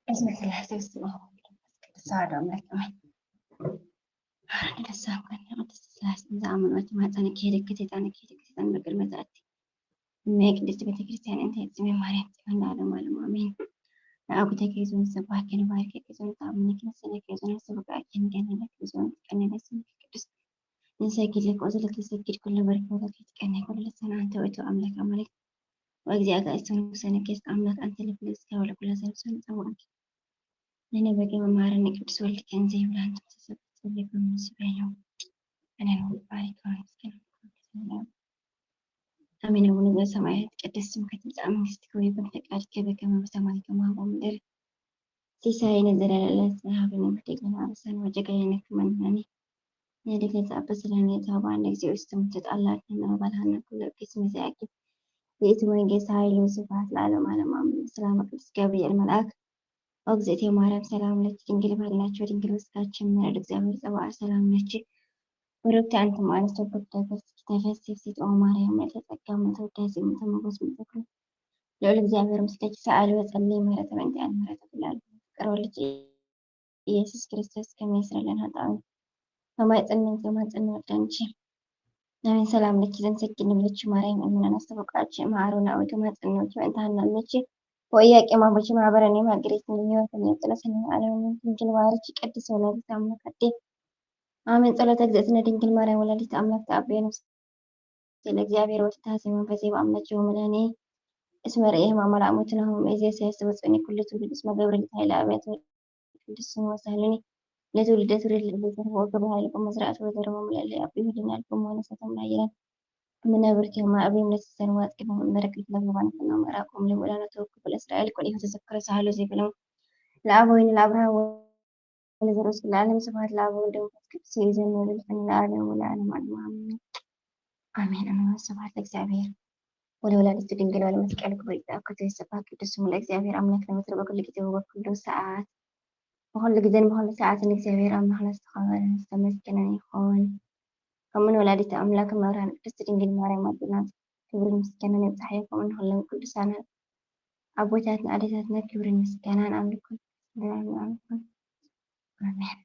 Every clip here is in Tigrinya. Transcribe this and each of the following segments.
በስመ ስላሴ ውስጥ መሆን ቅዱስ ተዋሕዶ ኣምላክ ኣሜን። ደሳም ከኒ ቅድስት ስላሴ ዝኣመኑ እቲ ማፀነ ከሄደክ ሰይጣን ከሄደክ ሰይጣን በቅል መዛእቲ እመ ቅድስት ቤተክርስቲያን እንተ ጽሜ ማርያም ጽዮን ለዓለም ዓለም ኣሜን። ንኣጉተኪ ዞን ሰባኪ ንባርኪ ዞን ተኣምኒኪ ንሰለኪ ዞን ሰብቃኪ ንገነለኪ ዞን ትቀነለ ስምኪ ቅዱስ ንሰግድ ለኪ ኦዘለ ተሰግድ ኩሉ በርኪ ወለኪ ትቀነ ኩሉ ልሳን ኣንተ ውእቱ ኣምላክ ኣማልክ ወእግዚኣ ጋእስቶን ሰነኬስ ኣምላክ ኣንተ ለፍለስ ከወለ ኩላ ሰብ ሰን ጸዋዕኪ ነነ በገ መማረኒ ቅዱስ ወልድ ከን ዘይብላ እንተ ተሰብ ጸልኩም ምስበዩ። ኣነ ነው ባሪክ ሆን ስከን ኣሜን። ኣቡነ ዘበሰማያት ይትቀደስ ስምከ ትምጻእ መንግስትከ ወይኩን ፈቃድከ በከመ በሰማይ ከማሁ በምድር። ሲሳየነ ዘለለዕለትነ ሀበነ ዮም ህድግ ለነ አበሳነ ወጌጋየነ ከመ ንሕነኒ ንህድግ ለዘአበሰ ለነ ኢታብአነ እግዚኦ ውስተ ምሕረት አላ አድኅነነ ወባልሐነ ኩሉ እኩይ እስመ ዚአኪ ይእቲ መንግስት ኃይል ወስብሐት ለዓለመ ዓለም አሜን። ሰላም ቅዱስ ገብርኤል መልአክ ኦ እግዝእትየ ማርያም ሰላም ለኪ ድንግል በድናኪ ወድንግል በስጋኪ እመ እግዚአብሔር ጸባኦት ሰላም ለኪ ብሩክቲ አንቲ እም አንስቶ ብሩክ ፍሬ ከርሥኪ ተፈሥሒ ፍሥሕት ኦ ማርያም ምልዕተ ጸጋ ምልዕተ ውዳሴ ምልዕተ ሞገስ ምልዕተ ክብሪ ልዑል እግዚኣብሔር ምስለኪ ሰአሊ ወጸሊ ምሕረተ በእንቲአነ ምሕረተ ኩሉ ዓለም ፍቅር ወልድኪ ኢየሱስ ክርስቶስ ከመ ይስረይ ለነ ኃጣውኢነ ከማይ ጽንን ከማይ ጽንን ወዳንቺ አሜን። ሰላም ለኪ ዘንሰግድ ንብለኪ ማርያም እምነን አስተበቃች ማዕሮ ናዊ ከማይ ጽንን ወኪ በእንታና ለኪ ወእያቄ ማቦች ማህበረን የማግሬት ንህይወት የሚያጥለሰን ዓለምን ድንግል ማርያም ቅድስት ወላዲተ አምላክ አዴ አሜን። ጸሎተ እግዝእትነ ድንግል ማርያም ወላዲተ አምላክ ተአበየ ነፍስ ለእግዚአብሔር ወትታሴ መንፈሴ በአምላኬ ወመድኃኒየ እስመ ርእየ ሕማማ ለአሞትነ ሆም እዜ ሰያስ ወፅኒ ኩሉ ትውልድ እስመ ገብረ ሊት ኃይለ አብያተ ቅዱስ ስም ወሳህልኒ ለትውልደ ትውልድ ለዘተርፎ ወገብረ ኃይለ በመዝራእት ወዘረቦ ምለለ አብ ይሁድን ያልኩም ሆነ ሰቶም ናይረን ምነብር ኬማ አብ እምነት ሰንዋት ቅድም በረከት ለዘባን ኩና ምዕራቆም ለወላነ ተወክፉ ለእስራኤል ቆዲሁ ተዘክረ ሳህሎ ዘይብሎም ለአብ ወይን ለአብርሃም ለዘርእስቱ ለዓለም ስብሐት ለአብ ወወልድ ወመንፈስ ቅዱስ ይእዜን ወለዓለመ ዓለም ወለዓለመ ዓለም አሜን። አሜን። አሜን። ስብሐት ለእግዚአብሔር ወለወላዲቱ ድንግል ወለመስቀሉ ክቡር ይትአከቱ ይስብሐት ቅዱስ ስሙ ለእግዚአብሔር አምላክ ለምድር በኩሉ ጊዜ ወበኩሉ ሰዓት በኩሉ ጊዜን በኩሉ ሰዓትን እግዚአብሔር አምላክ ለዝተኸበረ ዝተመስገነ ይኹን። ከምኡን ወላዲተ አምላክ መብርሃን ቅድስት ድንግል ማርያም አቦና ክብርን ምስጋናን ይብጻሕዮ። ከምኡን ንኹሎም ቅዱሳን ኣቦታትና ኣዴታትና ክብርን ምስጋናን ኣምልኮን ኣሜን።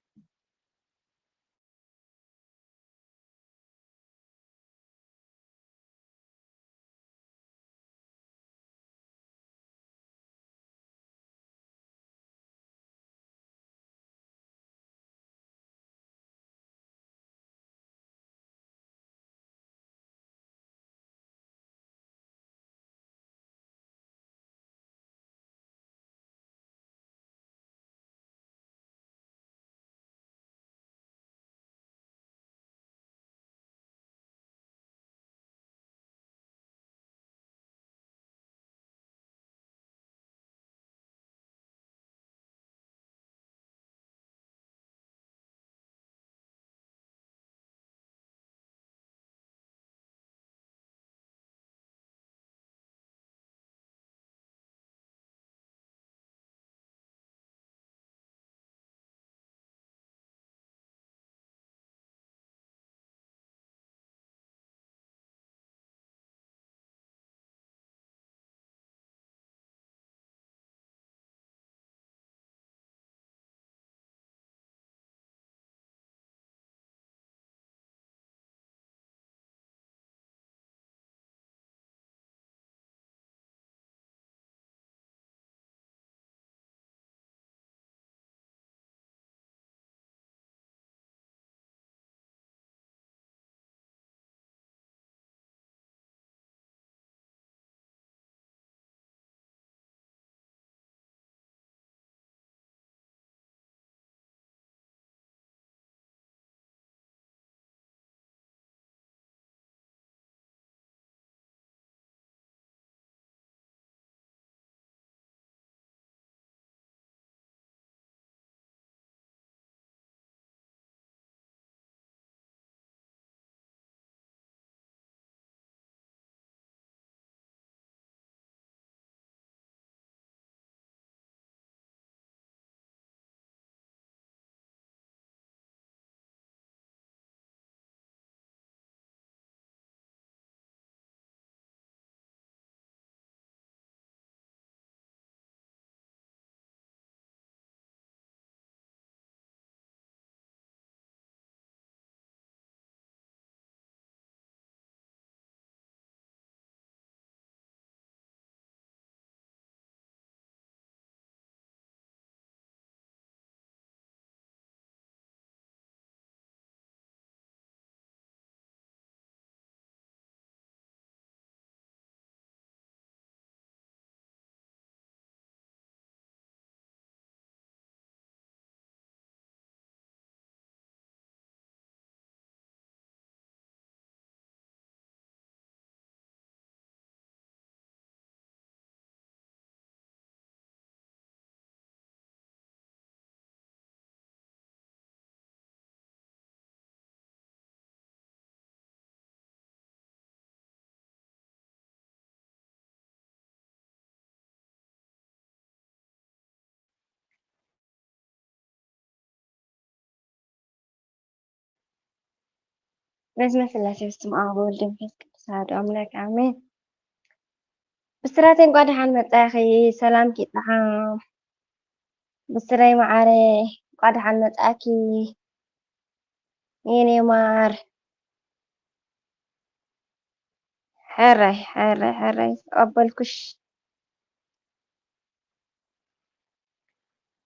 በስመ ስላሴ በስመ አብ ወወልድ ወመንፈስ ቅዱስ አሐዱ አምላክ አሜን። ብስራተይ እንኳዕ ደሓን መጻእኺ፣ ሰላምኪ ይጥዓም። ብስረይ መዓረይ እንኳዕ ደሓን መጻእኪ የኔ ማር። ሕራይ ሕራይ ሕራይ ተቐበልኩሽ።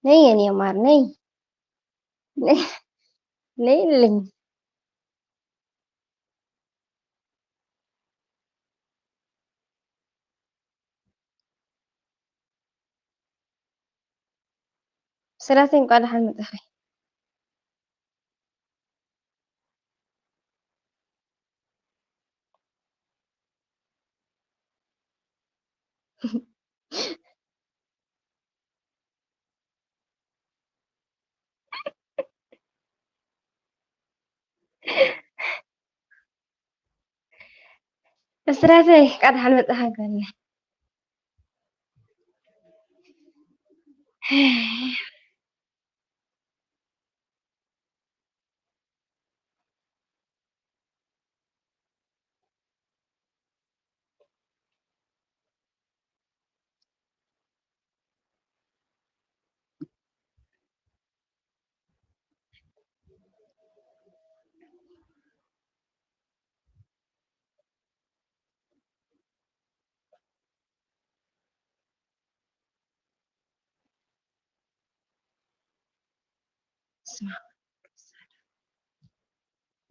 ነይ የኔ ማር ነይ ነይ ነይልኝ። ብስራተይ እንኳዕ ደሓን መጻኺ። ብስራተይ እንኳዕ ደሓን መጻኻ ጓለይ።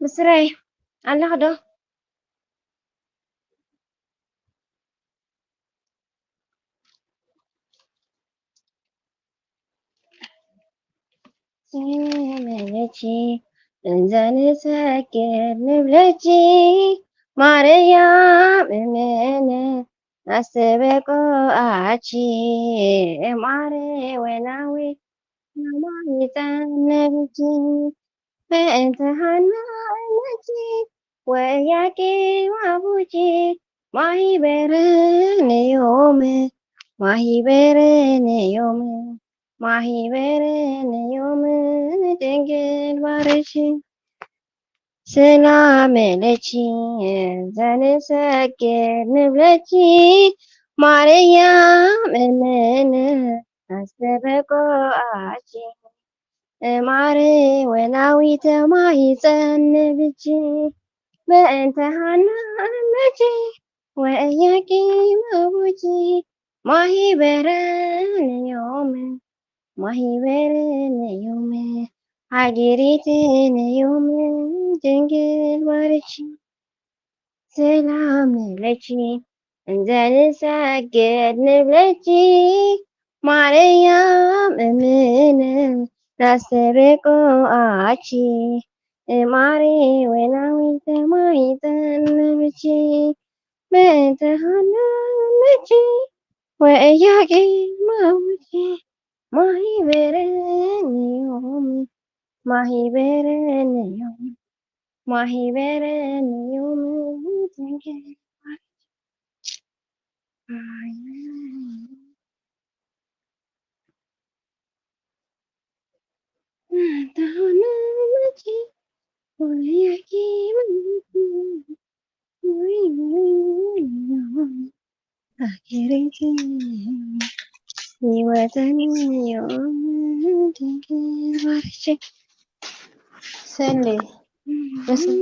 ብስራይ ኣለኻ ዶ? መለኪ እንዘንሰግድ ንብለኪ ማርያም እምነ ኣስተበቆኣኪ ማረ ወናዊ ማማይ ጸነብኪ በእንተ ሃና እምነኪ ወኢያቄም አቡኪ ማሂበረነ ዮም ማሂበረነ ዮም ማሂበረነ ዮም ድንግል ባርኪ ሰላም ለኪ ዘንሰግድ ንብለኪ ማርያም እምነ ኣስተበቆኣኪ ማረ ወናዊተ ማሂፀን ብኪ በእንተ ሃና እመኪ ወእያቂ መቡኪ ማሂበረን ዮም ማሂበረን ዮም ሃገሪትን ዮም ድንግል ባርኪ ሰላም ለኪ እንዘንሰግድ ንብለኪ ማርያም እምነ ናስተበቆኣኪ እማሪ ወናዊተ ማይፀን ብኪ በእንተ ሃና እምኪ ወእያቂ መቡኪ ማሂበረን ዮም ማሂበረን ዮም ማሂበረን ዮም ድንግል ሰሌ በስመ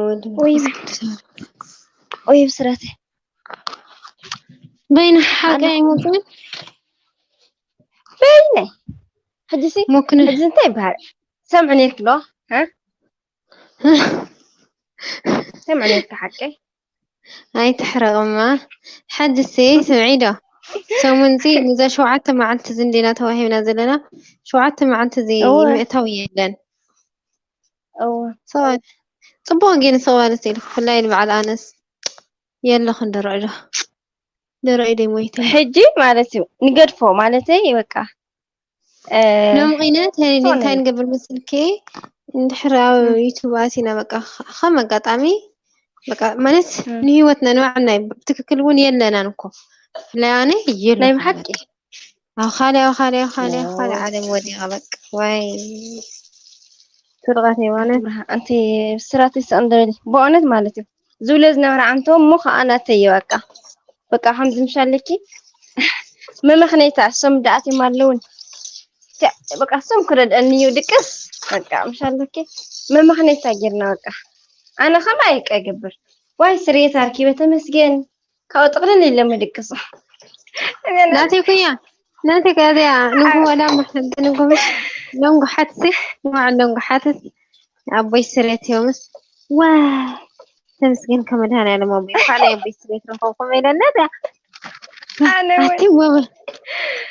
ወልድ ወይ ብስራተ በይነ ሓቀ ኣይመፅን በይነ ሕጂሲ ሞክነ ሕጂ እንታይ ይበሃል? ሰምዑ ነርኪ ዶ? ሀ? ሰምዑ ነርኪ ሓቀይ? ኣይትሕረቕማ። ሕጂሲ ስምዒ ዶ? ሰሙንዚ ንዛ ሸውዓተ መዓልቲ እዚ እንዲና ተዋሂብና ዘለና ሸውዓተ መዓልቲ እዚ እወ። ምእታው የለን። እወ። ሰዋል ጽቡቕ ግን ሰዋል ሲል ብፍላይ ንበዓል ኣነስ የለኽን ደረዕ ዶ ደረዕ ዶ ሞይተ ሕጂ ማለት እዩ ንገድፎ ማለተይ በቃ እ፣ ሎምቒነ ተሪኒ ሶኒ። እንታይ ንገብር መስልኪ? እንድሕር ኣብ ም። ዩቱብ ኣቲና በቃ ከም ኣጋጣሚ በቃ ማለት ም። ንህይወትና ንባዕልና እዩ። ብትክክል እውን የለናን እኮ። ብፍላይ ኣነ የለኹ ናይ ብሓቂ። በቃ። ኣብ ካልእ፣ ኣብ ካልእ፣ ኣብ ካልእ፣ ኣብ ካልእ ዓለም ወዲቐ በቃ። ዋይ። ትርቓት የማነ ብርሃን ኣንቲ ብስራት ይስቕ እንደበሊ ብእውነት ማለት እዩ ዝብሎ ዝነበረ ዓንቶ እሞ ከዓ ናተይ እዩ በቃ በቃ ከምዚ ምሻለኪ መመኽነይታ እሶም ደኣትዮም ኣለውን በቃ እሶም ክረድአኒ እዩ ድቅስ በቃ ምሻለኪ መመኽነይታ ጌርና በቃ ኣነ ከማ ይቀግብር ዋይ ስርየት ኣርኪበ ተመስገን ካብኡ ጥቕልል ኢለ ምድቅስ ናተይ ኩያ ናተይ ከዚያ ንጉ ወላ ንጉ ሎንጉ ሓትሲ ንባዕ ሎንጉ ሓትስ ኣቦይ ስሬት ዮምስ ዋ ተመስገን ከመድሃን ያለ ሞቦይ ካለ ኣቦይ ስሬት ረኸብኩም ኢለና ዳ ኣነ ኣቲ ወበ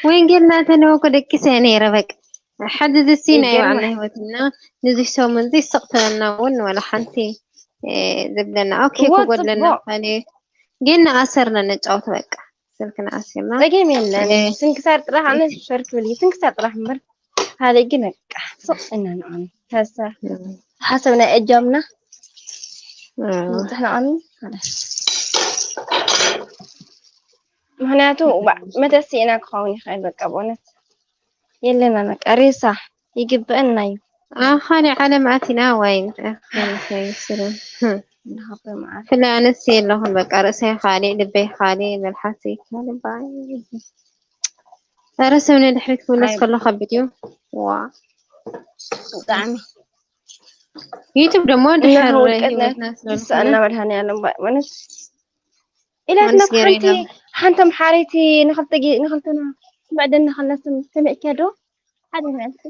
ወንጌል ናተነወኮ ደቂሰ ነይረ በቃ ሓደ ዝሲ ናይ ባዕልና ህይወትና ንዚ ሰሙን እዚ ስቕ ትለና እውን ወላ ሓንቲ ዝብለና ኦኬ ክጎድለና ካለ ግን ኣሰርና ነጫወት በቃ ስልክና ኣሲርና ጸገም የለን ስንክሳር ጥራሕ ኣነ ሸር ክብል እዩ ስንክሳር ጥራሕ እምበር ካልእ ግን በቃ ስቕ እና ንዓም ተሳ ሓሰብ ናይ እጃምና ንጥሕና ኣሚ ምክንያቱ መተስኢና ክኸውን ይኽእል በቃ ብእውነት የለና በቃ ሬሳ ይግበአና እዩ ኣብ ካልእ ዓለም ኣቲና ዋይ ስለ ኣነስ የለኹን በቃ ርእሰይ ካልእ ልበይ ካልእ መልሓሰይ ካልእ ባይ ኧረ ሰብ ንድሕሪት ክምለስ ከሎ ከቢድ እዩ ዋ ብጣዕሚ ዩቱብ ደሞ ድሕር እናወድቀት ህይወትና ንስኣና መድሃኒ ያለም ማለት ኢላትና ሓንቲ ሓንቲ መሓረይቲ ንክልተ ጊ- ንክልተና ትምዕደና ከላ ስም- ስምዕኪያ ዶ ሓደ መዓልቲ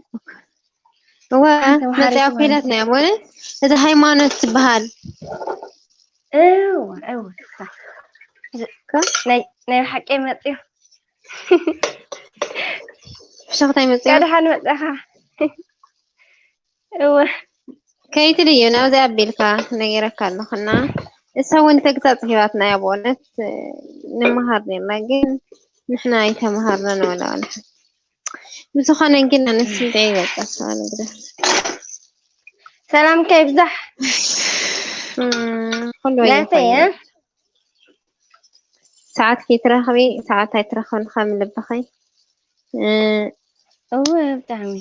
እዋ ሓንቲ መሓረይቲ መፅኣ ኮይናት ናይ ኣቦነ እዚ ሃይማኖት ዝበሃል እወ እወ ናይ ናይ ሓቂ መፅዮ ፍሸኽታይ መፅኣ ካድሓን መፅኻ እወ ከይትልዩ ናብዚ ኣቢልካ ነጊረካ ኣለኹና እሳ እውን ተግሳፅ ሂባትና እያ ብእውነት ንምሃር ኔርና ግን ንሕና ኣይተምሃርናን ወላ ወላ ብዝኾነ ግን ኣነስ እንታይ ይበቃ ሰባ ንግደ ሰላምካ ይብዛሕ ኩሉ ናተይ ሰዓት ከይትረኽቢ ሰዓት ኣይትረኽብን ከም ልብኸይ እወ ብጣዕሚ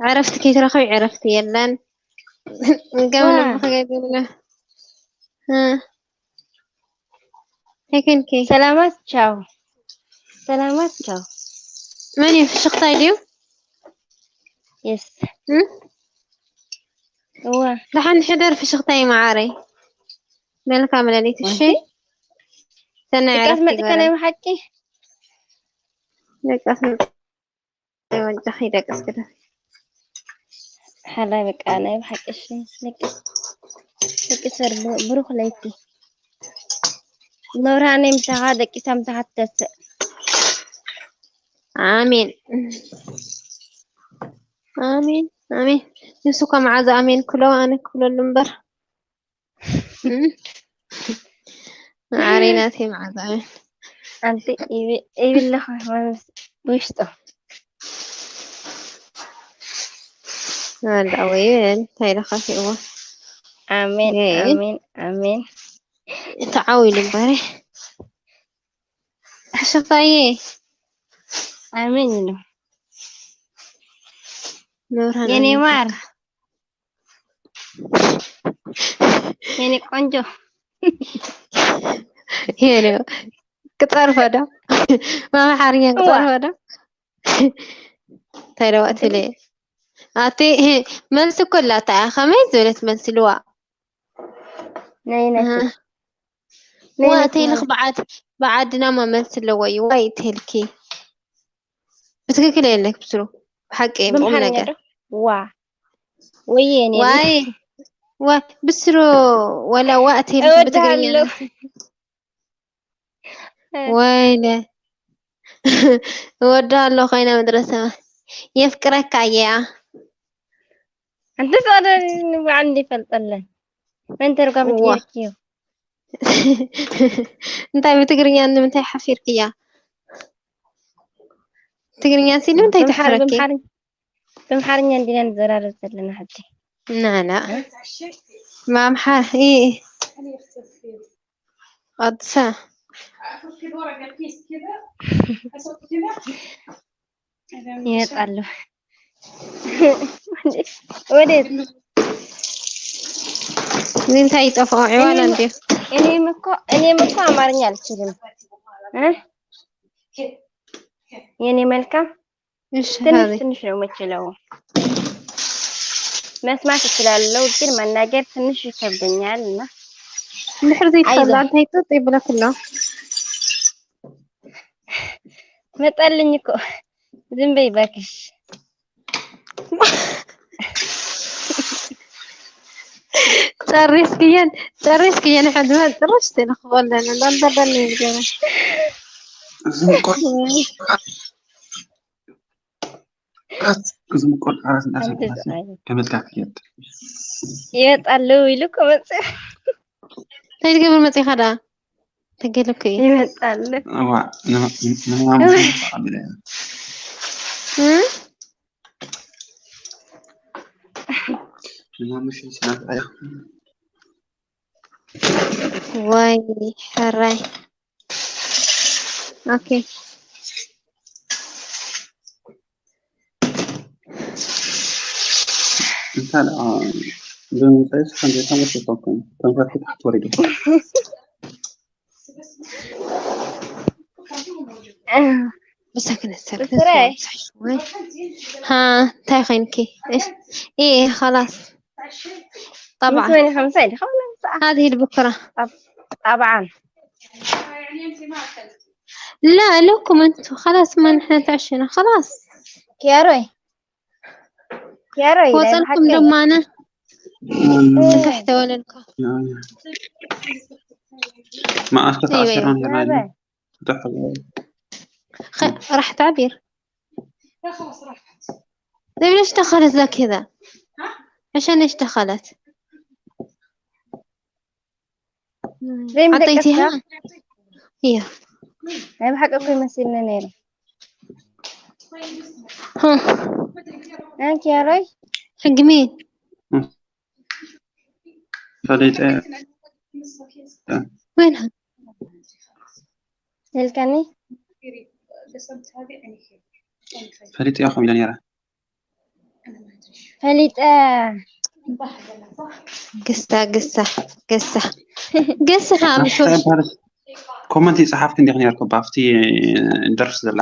ዕረፍቲ ከይትረኽቢ ዕረፍቲ የለን ገበነ ብኸገግብለ ሄከንኪ ሰላማት ቻው ሰላማት ቻው መን እዩ ፍሽኽታይ ድዩ የስ እም? እወ ደሓን ሕደር ፍሽኽታይ መዓረይ መልካም ሌሊት እሺ ሰናይ ደቃስ ዕረፍቲ መጥካ ናይ ብሓቂ ደቃስ መጫኺ ደቅስ ክደ ሓላይ በቃ ናይ ብሓቂ እሺ ደቂ ደቂ ሰር ብሩክ ለይቲ መብርሃነይ ምሳኻ ደቂሳ ምሳኻ ትተስእ ኣሜን ኣሜን ኣሜን ንሱ እኳ መዓዝ ኣሜን ክሎ ኣነ ክብለሉ እምበር ዓረይ ናተይ መዓዝ ኣሜን ኣንቲ ይብለኻ ውሽጡ ኣንዳ ወይ እንታይ ኢለካ ሲእዎ ኣሜን ይሄ ኣሜን ኣሜን ተዓው ኢሉ እምበረ ሕሸኻየ ኣሜን ኢሉ መብርሃን የኔ ኣሜን ማር የኔ ቆንጆ የኔ ክጠርፈ ዶ ብኣምሓርኛ ክጠርፈ ዶ እንታይ ደዋ ትብለ ኣቲ መልሲ እኮ ኣላታ እያ ከመይ ዝበለት መልሲ ልዋ ናይ ናይ ዋ ተይልክ ብዓድ ብዓድና ማ መልሲ ኣለዎ እዩ ዋይ ተይልኪ ብትክክል የለክ ብስሩ ብሓቂ ቁም ብምሓርኛ ነገር ዶ ዋ ወይ የኔ ዋይ ዋ ብስሩ ወላ ዋ ተይልክ ብትግርኛ እወድሃለሁ ወይለ እወድሃለሁ ኮይና ምድረሰ የፍቅረካ እያ እንተ ጻደ ንባዕል እንዲፈልጠለን መን ተርጓሚ ዋ። ትየርኪዮ እንታይ ብትግርኛ ንምንታይ ሓፊርክያ ትግርኛ ሲሉ እንታይ ትሕረኪ ብምሓርኛ እንዲና ንዘራረብ ዘለና ሕጂ ናና ማምሓ ኣድሳ ይመጣሉ ወዴት እዚ እንታይ ይጠፍኦ? ዕዋላ እንዴ? እኔም እኮ እኔም እኮ አማርኛ አልችልም እ? የኔ መልካም እሺ ትንሽ ሀቢ ትንሽ ነው የምችለው። መስማት እችላለሁ ግን መናገር ትንሽ ይከብደኛል እና ድሕር ዘይትኸላ አይዞህ። እንታይ ጥጥ ይብለክ ኣሎ? መጣልኝ እኮ ዝም በይ እባክሽ። ጨሪስክየን ጨሪስክየን ሕድመ ጥርሽ ትልክበለን እንዳንበበል ይገበ ዝንቆት ዝንቆት ዓራት አንተ እንዳሰማት ዝዓይ ከመልካ ክየት ይመጣሉ ኢሉ እኮ መጽ እንታይ ትገብር መፂኻ ደኣ? ተገለኩ እዩ። ይመጣሉ እዋ ንማሙሽ ተቐብለ እ? ንማሙሽ ስናት ኣያ ወይ ሕራይ ኦኬ። እንታይ ደኣ ብምንታይስ ከምዚ ተመስልኩም ተንፈርሒ ታሕቲ ወሪዱ ብሰክነት ሰብ ብስራይ ها እንታይ ኮይንኪ? እሺ ايه خلاص طبعا ምስ ወይኒ ከምሳ ኢልካ هذه البكرة طبعا لا لكم انتو خلاص ما نحن تعشينا خلاص ኪያሮይ ኪያሮይ ናይ وصلكم ብሓቂ دمانة تحت ولا لكم መኣስ ተኣሲሮም ሄርና خ... راح تعبير طيب ليش دخلت ذا كذا؟ عشان ايش دخلت؟ زي ما عطيتيها؟ هي ናይ ብሓቂ እኮ ይመስልኒ ነይሩ ها ናይ ኪያሮይ حق مين؟ ፈሊጠ وينها؟ ኢልካኒ ፈሊጠ ኢኹም ኢለ ነይረ ፈሊጠ ግሳ ግሳ ግሳ ግሳ ሓምሾሽ ኮመንት ይፅሓፍክ እንዲክ ነርኩ ኣብቲ ደርፊ ዘላ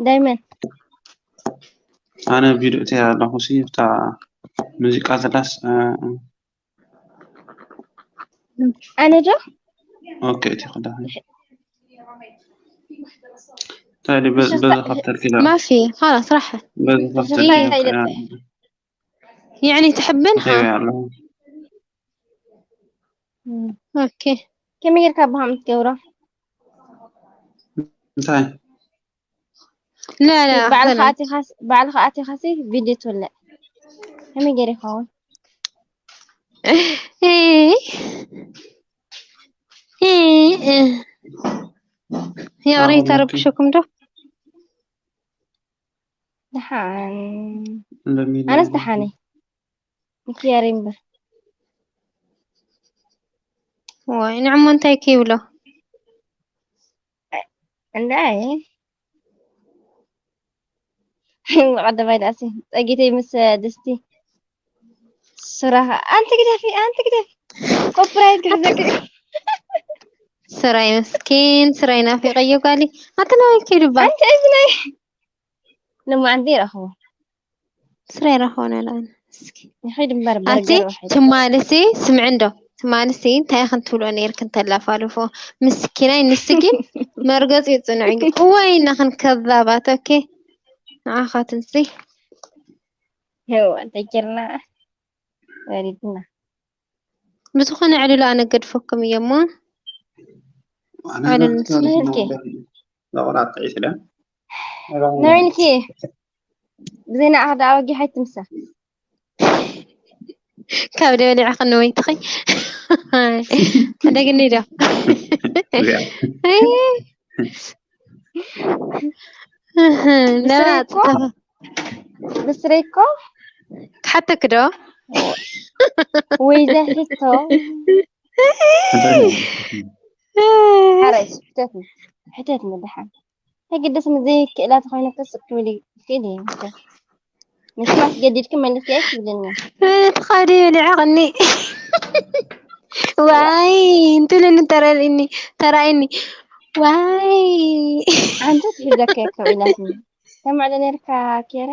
ዳይመን ኣነ ቪድዮ እተ ኣለኹ ሲ እታ ሙዚቃ ዘላስ ኣነ ዶ ኦኬ እቲ ክዳ ታዲያ በዚ ከብተልክ ኢለ ما في خلاص راحت በዚ ሽሻይ ከብተልክ ከይለጥሕ يعني تحبنها ኣለኹ اوكي ከመይ ጌርካ ብሃም ትገብሮ እንታይ لا لا ባዕልኻ خلاص ኣቲኻስ ባዕልኻ ኣቲኻሲ ቪድዮ ትውልዕ ከመይ ገይሩ ይኸውን ايه ايه ايه يا ريت أوكي. اربشكم ده ደሓን እንደሚል ኣነስ ደሓነይ ምክያር እምበር ወይ ንዕሞ እንታይ ከይብሎ እንዳ ቀደማይ ዳእሲ ጸጊተይ ምስ ድስቲ ስራኻ ኣንቲ ግደፊ ኣንቲ ግደፊ ኮፕራይት ክሕዘኪ ስራይ ምስኪን ስራይ ናፊቀዮ ጓሊ ኣተናወይ ከይዱባ ኣንቲ እዝነይ ንማዓንቲ ይረኽቦ ስራይ ረኾነ ላን እስኪ ይኸይድ እምበር ኣቲ በርገር ውሕድ ትማልሲ ስምዒ እንዶ ትማልሲ እንታይ ክንትብሎ ነይርክን ተላፋልፎ ምስኪናይ ንስኪ መርገፂ ይፅንዑ እዋይ እናኽን ከዛባት ኦኬ ንዓኻትንሲ ህዋ ተጀርና ወሪድና ብዝኾነ ዕልሉ ኣነ ገድፈኩም እየ እሞ ናበይንኪ? ለቆራጥ ስለ ናበይንኪ ብዘይና ኣኽዳ ኣወጊ ሓይትምሳ ካብ ደበሊዐ ክንወይትኺ ደግኒ ዶ ብስረይ እኮ ብስረይ እኮ ክሓተክ ዶ ወይ ዘሕቶ ሓራይ ሕተትኒ ሕተትኒ ደሓን ተግደስ ንዘይክእላ ተኮይነ ተስቅ ትብል ይክእል እዩ ምስማስ ገዲድክ መልስ ያይ ትብልኒ ትኻዲ በሊዐ ቅኒ ዋይ፣ እንትብለኒ ተረድእኒ፣ ተራእየኒ። ዋይ። ኣንተ ትሕዘካ እኮ ኢላትኒ። ሰማዕለ ነርካ ኬረ?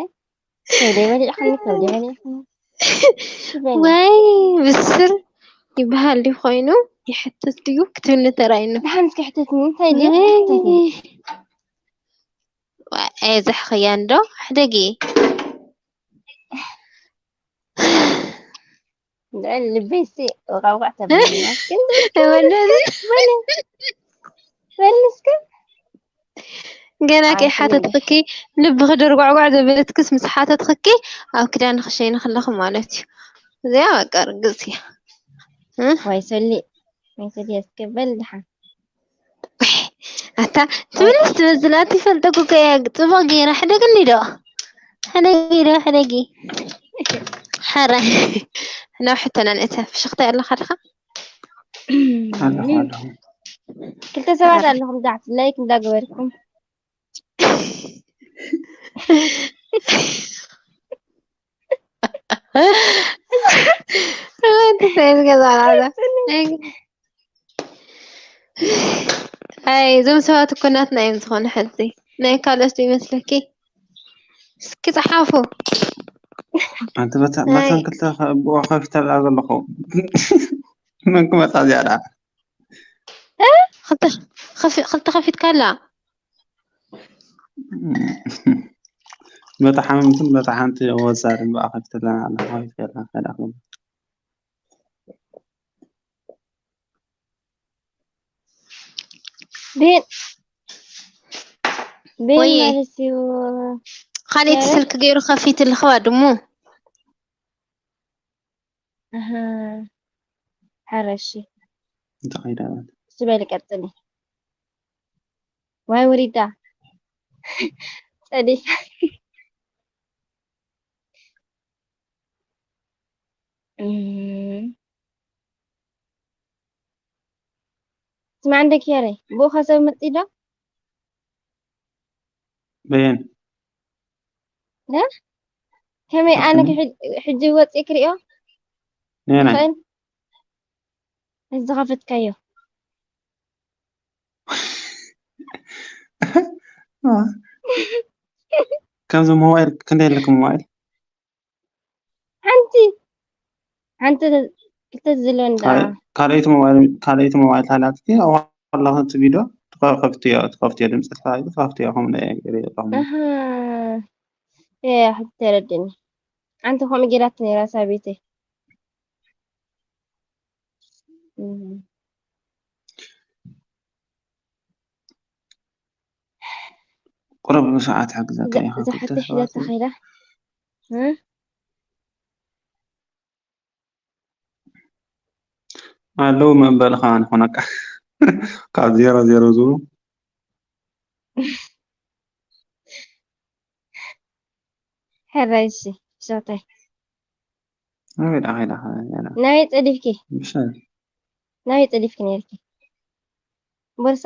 ከብደይ በሊዕኽኒ፣ ከብደይ በሊዕኽኒ። ትበሊ። ዋይ፣ ብስር ይበሃል ድዩ ኮይኑ? ይሕትት ድዩ ክትብልኒ ተራእየኒ። ደሓን እስኪ ሕተትኒ፣ እንታይ ድዩ? ዋይ። ሕተትኒ። ዋይ፣ ኣየዛሕኽያን ዶ? ሕደጊ። ልዕሊ ልበይሲ ወቓውቃዕ ተብለና። ግን ተበለኒ። በሊ፣ በሊ እስከ። ገና ኣይ፣ ከይሓተትኽኪ፣ ልብኺ ደርጓዕጓዕ ዘበለትክስ ምስ ሓተትኽኪ፣ ኣብ ክዳንኺ ሸይንኺ ኣለኺ ማለት እዩ። እዚኣ በቃ ርግጽ እያ። እ? ዋይ ሰሊ፣ ዋይ ሰሊ፣ እስከ በል ደሓን። ኣታ ትብልስ ትመስል፣ ኣቲ ፈልጠኩ ከያ ጽቡቕ ገይራ ሕደግኒ ዶ? ሕደጊ ዶ፣ ሕደጊ። ሓራ። ናብ ሕቶና ንእተ፣ ፍሽኽታ ኣለኻ ድኻ? ኣለኹ፣ ኣለኹ። ክልተ ሰባት ኣለኹም፣ ዳዕት ላይክ እንዳገበርኩም። ኣይ፣ እዞም ሰባት እኮ ናትና እዮም ዝኾኑ። ሕዚ ናይ ካልኦት ዶ ይመስለኪ? እስኪ ጸሓፉ። ኣንቲ በታ-፣ ኣይ። በተን ክልተ ከ-፣ ብኡ ከፊተላ ዘለኹ። መን ክመጻ እዚኣ ደኣ? እ? ክልተ፣ ከፊ-፣ ክልተ ከፊትካላ? በታ ሓመምትን በታ ሓንቲ ወዛ ድማ ከፊተላ ኣላ። ከፊተላ ከዳ። ቤን፣ ቤን ወየ። ማለት እዩ። ካልኣይቲ ያረ? ስልክ ገይሩ ከፊትልኽዋ ድሙ። ኣሃ። ሓረሺ። እንታይ ከይዳ? እሱ በሊ ቀጽሊ። ዋይ ወሪዳ። ጸዲፍ። እም። ስማዕ እንደ ኬረይ፣ ብኡ ኸ ሰብ መጺእ ዶ? በየን? እ? ከመይ ኣነ ሰክኒ? ክሕ-፣ ሕጂ ወጺእ ክሪኦ? ነየናይ? ይኽእል? እዚ ዝኸፈትካዮ። ከምዚ ሞባይል ክንደይ ኣለኩም ሞባይል? ሓንቲ፣ ሓንቲ ክልተ ዝሎ እንዳ። ካልኣይ-፣ ካልኣይቲ ሞባይል፣ ካልኣይቲ ሞባይል ሃላትኪ፣ ኣብኡ ኣለኹ እቲ ቪድዮ፣ ትኸ-፣ ከፍትዮ፣ ትኸፍትዮ ድምፂ ተታሒዙ፣ ትኸፍትዮ፣ ከምኡ ናይ ገለ ኣለኹም። ኣሃ። እ፣ ሕጂ ተረድእኒ። ሓንቲ ከምኡ ጌራትኒ ነይራ ሳቤተይ። እም። ቁሩብ ሰዓት ሓግዘካ እዛ፣ ኢኻ፣ እዛ ክልተ ሓቲ ሰባት ሒዛታ እዮም። ከይዳ። እ? ኣለዉ መበል ኸዓ ንኾነካ። ካብ ዜሮ ዜሮ ዝብሉ። ሕራይ እሺ፣ ሸውታይ። ኣበይ ደኣ ኸይዳ ኸ-፣ ያላ። ናበይ ጸዲፍኪ? ብሻ-፣ ናበይ ጸዲፍኪ ነይርኪ? ቦርሳ?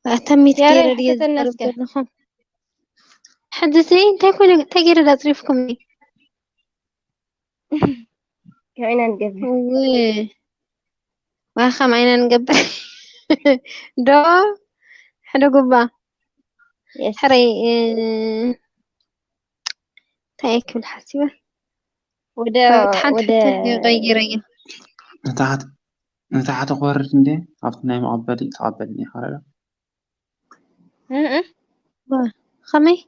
ኣታ ሚት ያሬ፣ ገይረ ድየ ሕተተና ዝዛረብ እስከ። ዘለኹ? ሕጂ እዚ እንታይ ኮነ፣ እንታይ ገይረ ዳጽሪፍኩምኒ? ከመይ ኢና ንገብር? እውይ። ዋ፣ ከመይ ኢና ንገብር? ዶ? ሕደጉባ። የስ። ሕረይ፣ እ፣ እንታይ እየ ክብል ሓሲበ? ወደ፣ ወደ ታሕቲ ወደ ይቐይረዮ። ንታሕቲ፣ ንታሕቲ ክወርድ እንዴ? ኣብቲ ናይ መቐበሊ ተቐበልኒ ይኸረዶ? እ፣ እ። ዋ፣ ከመይ?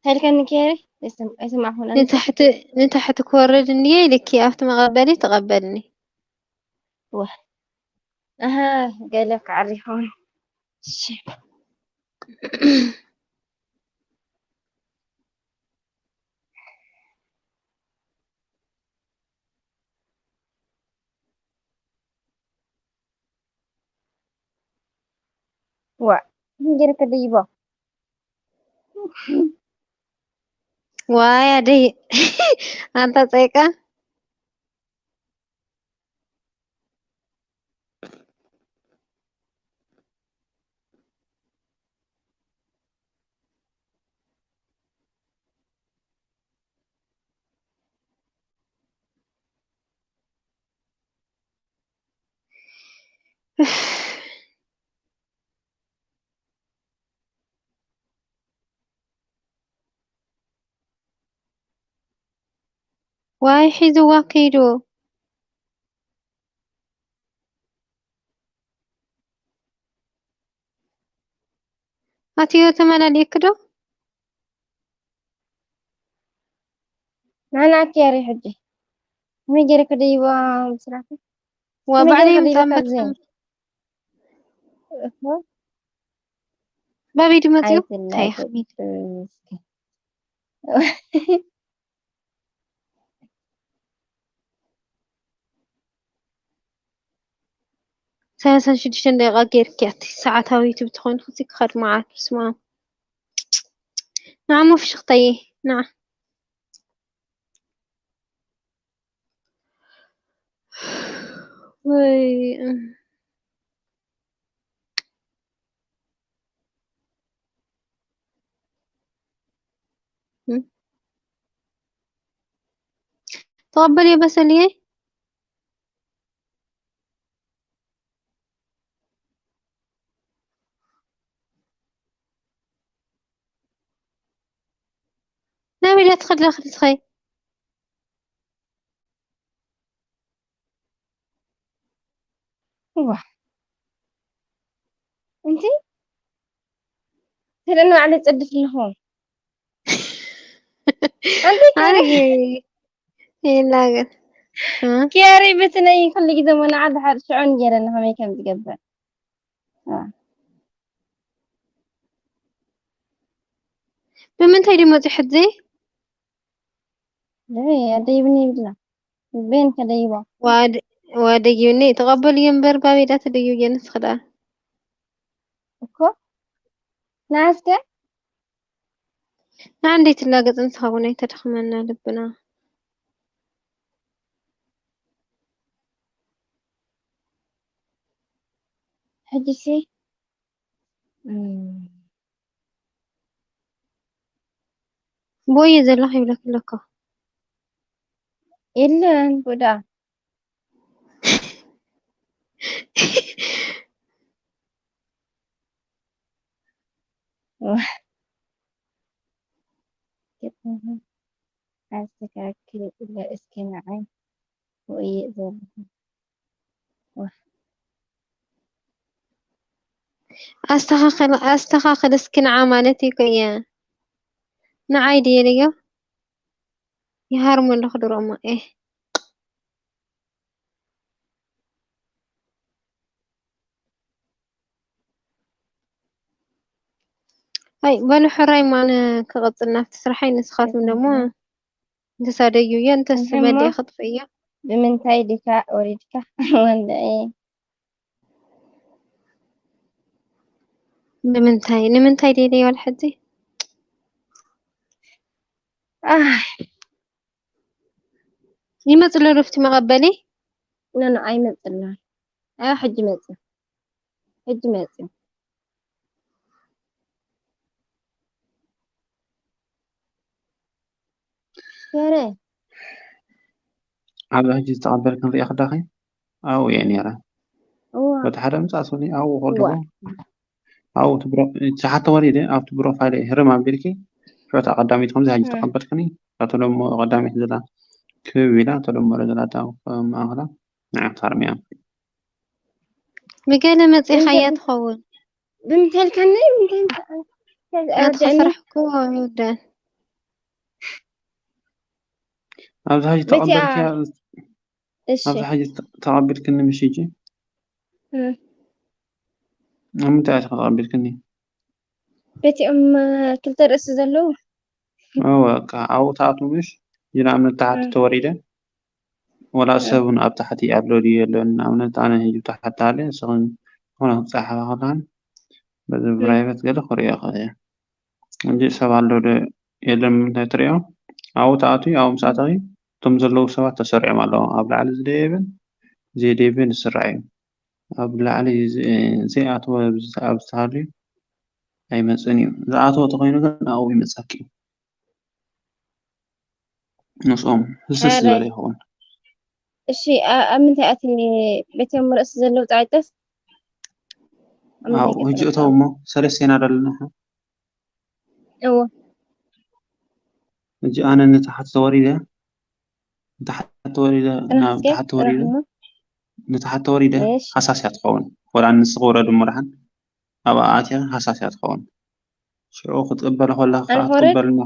ተልከኒ ከይረ? ኣይሰም-፣ ኣይሰማዕኹን ኣነ። ንታሕቲ፣ ንታሕቲ ክወርድ እንድየ ኢልኪ፣ ኣብቲ መቐበሊ ተቐበልኒ። ዋ። ኣሃ፣ ገለ ክዓሪ ይኸውን። እሺ። ዋ፣ ገለ ከደይቦ። ዋይ ኣደይ፣ ኣንታ ጸይቃ። ዋይ ሒዝዋ ከይዱ። ኣትዮ ተመላሊእክ ዶ? ናና ኬሪ ሕጂ ከመይ ገይረ ከደይባ ምስራቱ ዋ ከመይ ገይረ ባዕለይ ከደይባ ምጻን ካብዚ በጣም እኮ ባበይ ድመጽዩ? ኣይትላ ታይ ኣይትል- ሓሚድ እስኪ ሰላሳን ሽዱሽተን ደቂቃ ጌርኪ ኣቲ ሰዓታዊ ዩቱብ ትኾን ክሲ ክኸድ መዓት ብስማ ንዓሞ ፍሽኽተይ ንዓ ወይ ተቐበልዮ በሰልየ ናበይ ኢላ ትኸድ ኣለኺ ንስኸይ እዋ እንቲ ስለ ንባዕለይ ጸድፍ ኣለኹ ኣንቲ ኣረ ይላገን ኬሪ ብትነይ ኩሉ ግዜ መናዓ ድሓር ሽዑን ገይረኒ ከመይ ከም ዝገብር ብምንታይ ድዩ መፂኡ ሕዚ ኣደይብኒ ይብላ ቤን ከደይቦ ዋደጊብኒ ተቐበልዮ እምበር ባቤዳ ትደዩ የንስ ክዳ እኮ ንዓስከ ንዓንደይ ትላገጽ ንስኻ እውን ኣይተድኽመና ልብና ሕጂሲ ቦየ ዘለኽ ይብለክ ኣለኮ የለን ቡዳ ኣስተካክል ኢለ እስኪ ንዓይ ወእየ ዘለኹ ኣስተኻኽል ኣስተኻኽል እስኪ ንዓ ማለት እዩ እኮ እየ ንዓይ ድየ ልዮ ይሃርሙ ኣለኹ ድሮሞ ኤህ ኣይ በሉ ሕራይ ማነ ክቐጽል ናብቲ ስራሐይ ንስኻትኩም ደሞ እንተሳደዩ እየ እንተስበል እየ ክጥፍ እየ ብምንታይ ዲካ ወሪድካ ወንድዒ ንምንታይ ንምንታይ ደይደይ ዋል ሕጂ ይመጽ ኣሎ ዶፍቲ መቐበሊ ኖኖ ኣይመጽ ኣሎ ሕጂ መጽ ሕጂ መጽ ረ ኣብዚ ሕጂ ዝተቐበልክን ሪኣ ክዳኺ ኣብኡ እየ ነይረ በቲ ሓደ ምፃእ ስኒ ኣብኡ ከለኹ ኣብኡ ትሓተ ወሪደ ኣብቲ ብሮፋይል ህርም ኣቢልኪ ሕታ ቀዳሚት ከምዚ ሕጂ ተቐበልክኒ እታ ተለሞ ቀዳሚት ዘላ ክብ ኢላ ተለሞ ዘላ ማእኸላ ንዓ ክሳርም እያ ብገለ መፂኻያ ትኸውን ብምንታይ ኢልካኒ ናትኻ ስራሕ እኮ ይወዳእ ኣብዚ ሕጂ ተቐበልክያ ኣብዚ ሕጂ ተቐቢልክኒ ምሽ ሕጂ ኣብ ምንታይ ኢኻ ተቐቢልክኒ በቲኦም ክልተ ርእሲ ዘለዉ እወ ኣብኡ ትኣትዉ ምሽ ንኣብነት ታሕቲ ተወሪደ ወላ ሰብ እውን ኣብ ታሕቲ ኣሎ ድዩ የለን ንኣብነት ኣነ ሕጂ ታሕቲ ኣለ ንስኽን ዝኾነ ክትፀሓፋ ከለኻን በዚ ፕራይቨት ገለ ክሪኦ ይኽእል እየ እንጂ ሰብ ኣሎ ዶ የለን እንታይ ትሪኦ ኣብኡ ትኣትዊ ኣብኡ ምስ ኣተኺ እቶም ዘለዉ ሰባት ተሰሪዖም ኣለዉ ኣብ ላዕሊ ዝደየበን ዘይደየበን ይስራዕ እዩ ኣብ ላዕሊ ዘይኣተወ ኣብ ዝተሃልዩ ኣይመፅእን እዩ ዝኣተወ ተኾይኑ ግን ኣብኡ ይመፀኪ እዩ ምስኦም ህስስ ዝበለ ይኸውን እሺ ኣብ ምንታይ ኣቲ ቤቶም ርእሲ ዘለዉ ፃዕጨፍ ኣብኡ ሕጂ እተው እሞ ሰለስቴና ዶ ኣለና? እዎ። ሕጂ ኣነ ንታሕቲ ተወሪደ፣ ንታሕቲ ተወሪደ፣ ናብ ታሕቲ ተወሪደ፣ ንታሕቲ ተወሪደ፣ ሃሳስ እያ ትኸውን። ወላ ንስኺ ውረዲ እሞ ደሓን፣ ኣብኣ ኣትያ ሃሳስ እያ ትኸውን። ሽዑ ክትቕበል ከላ ከዓ ክትቕበልና።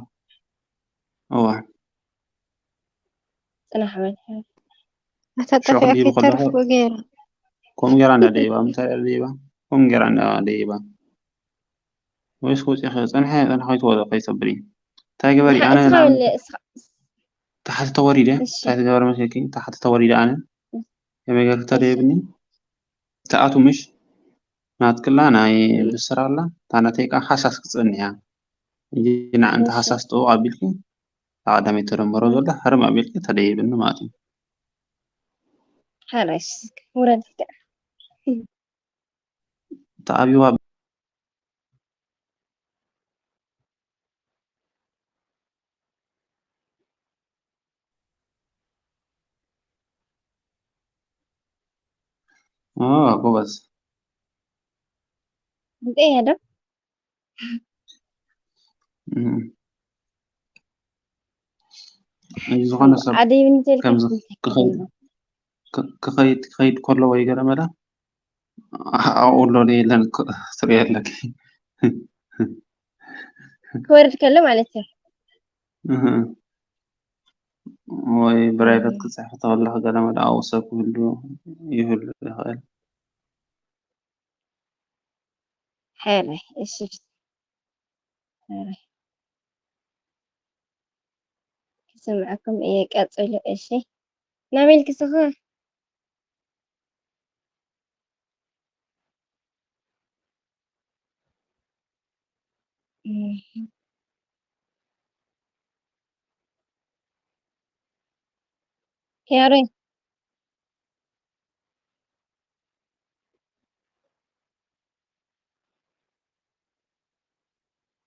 እዋ። ጽናሕ በል። ኣታ ጠፊኣኪ ተርፍ ገይራ። ከምኡ ገይራ እንዳ ደይባ፣ ምሳሌ ደይባ። ከምኡ ገይራ እንዳ ደይባ። ወይስ ክውፅእ ይኽእል? ጸንሐ፣ ጸንሐ ከይትወ-፣ ከይትሰብሪ። እንታይ ግበሪ? ኣነ ንዓም-፣ ታሕቲ ተወሪደ። እንታይ ትገበር መሲልኪ? ታሕቲ ተወሪደ ኣነ። ከመይ ገይርኪ ተደይብኒ? ትኣቱ ምሽ? ናትክላ ናይ ብስራ ኣላ። እታ ናተይ ከዓ ሃሳስ ክትጸንሕ እያ። ሕጂ ንዓ እንተ ሃሳስ ጥቡቕ ኣቢልኪ፣ እታ ቀዳመይቲ ተደምሮ ዘላ፣ ህርም ኣቢልኪ ተደይብኒ ማለት እዩ። ሓራሽ ውረድ። እታ ኣብዋ ኦ፣ ጎበዝ። እንዴ ያደ? እም። እዚ ዝኾነ ሰብ ኣደይ ብንቴል ከምዚ ክኸይድ፣ ክኸይድ፣ ክኸይድ፣ ክኸይድ ከሎ ወይ ገለ መለ ኣብኡ ኣሎ ዶ የለን ክ-፣ ትሪኦ ኣለኪ። ክወርድ ከሎ ማለት እዩ። እህ። ወይ ብራይቨት ክጽሕፍ ተኸለኺ ገለ መለ ኣብኡ ሰብ ክህሉ ይህሉ ይኽእል። ሕራይ፣ እሺ። ሕራይ። ክስምዐኩም እየ፣ ቀጽሉ፣ እሺ። ናበይ ኢልኪ ስኺ? እህ። ኪያሮይ።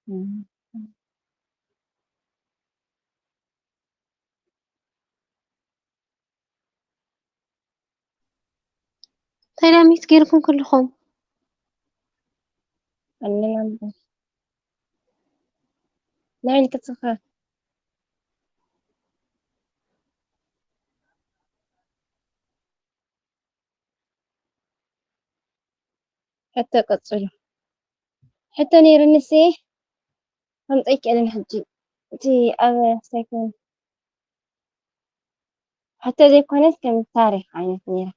እህ። እንታይ ደኣ ሚት ጌርኩም ኩልኹም? ኣለና እምበር። ናይ ኢልክትኻ። ሕቶ ቀጽሉ። ሕቶ ነይርንሲ፣ ከምፀ ይክእልን ሕጂ። እቲ ኣብ ሳይኮን ሕቶ ዘይኮነስ ከም ታሪኽ ዓይነት ነይራ።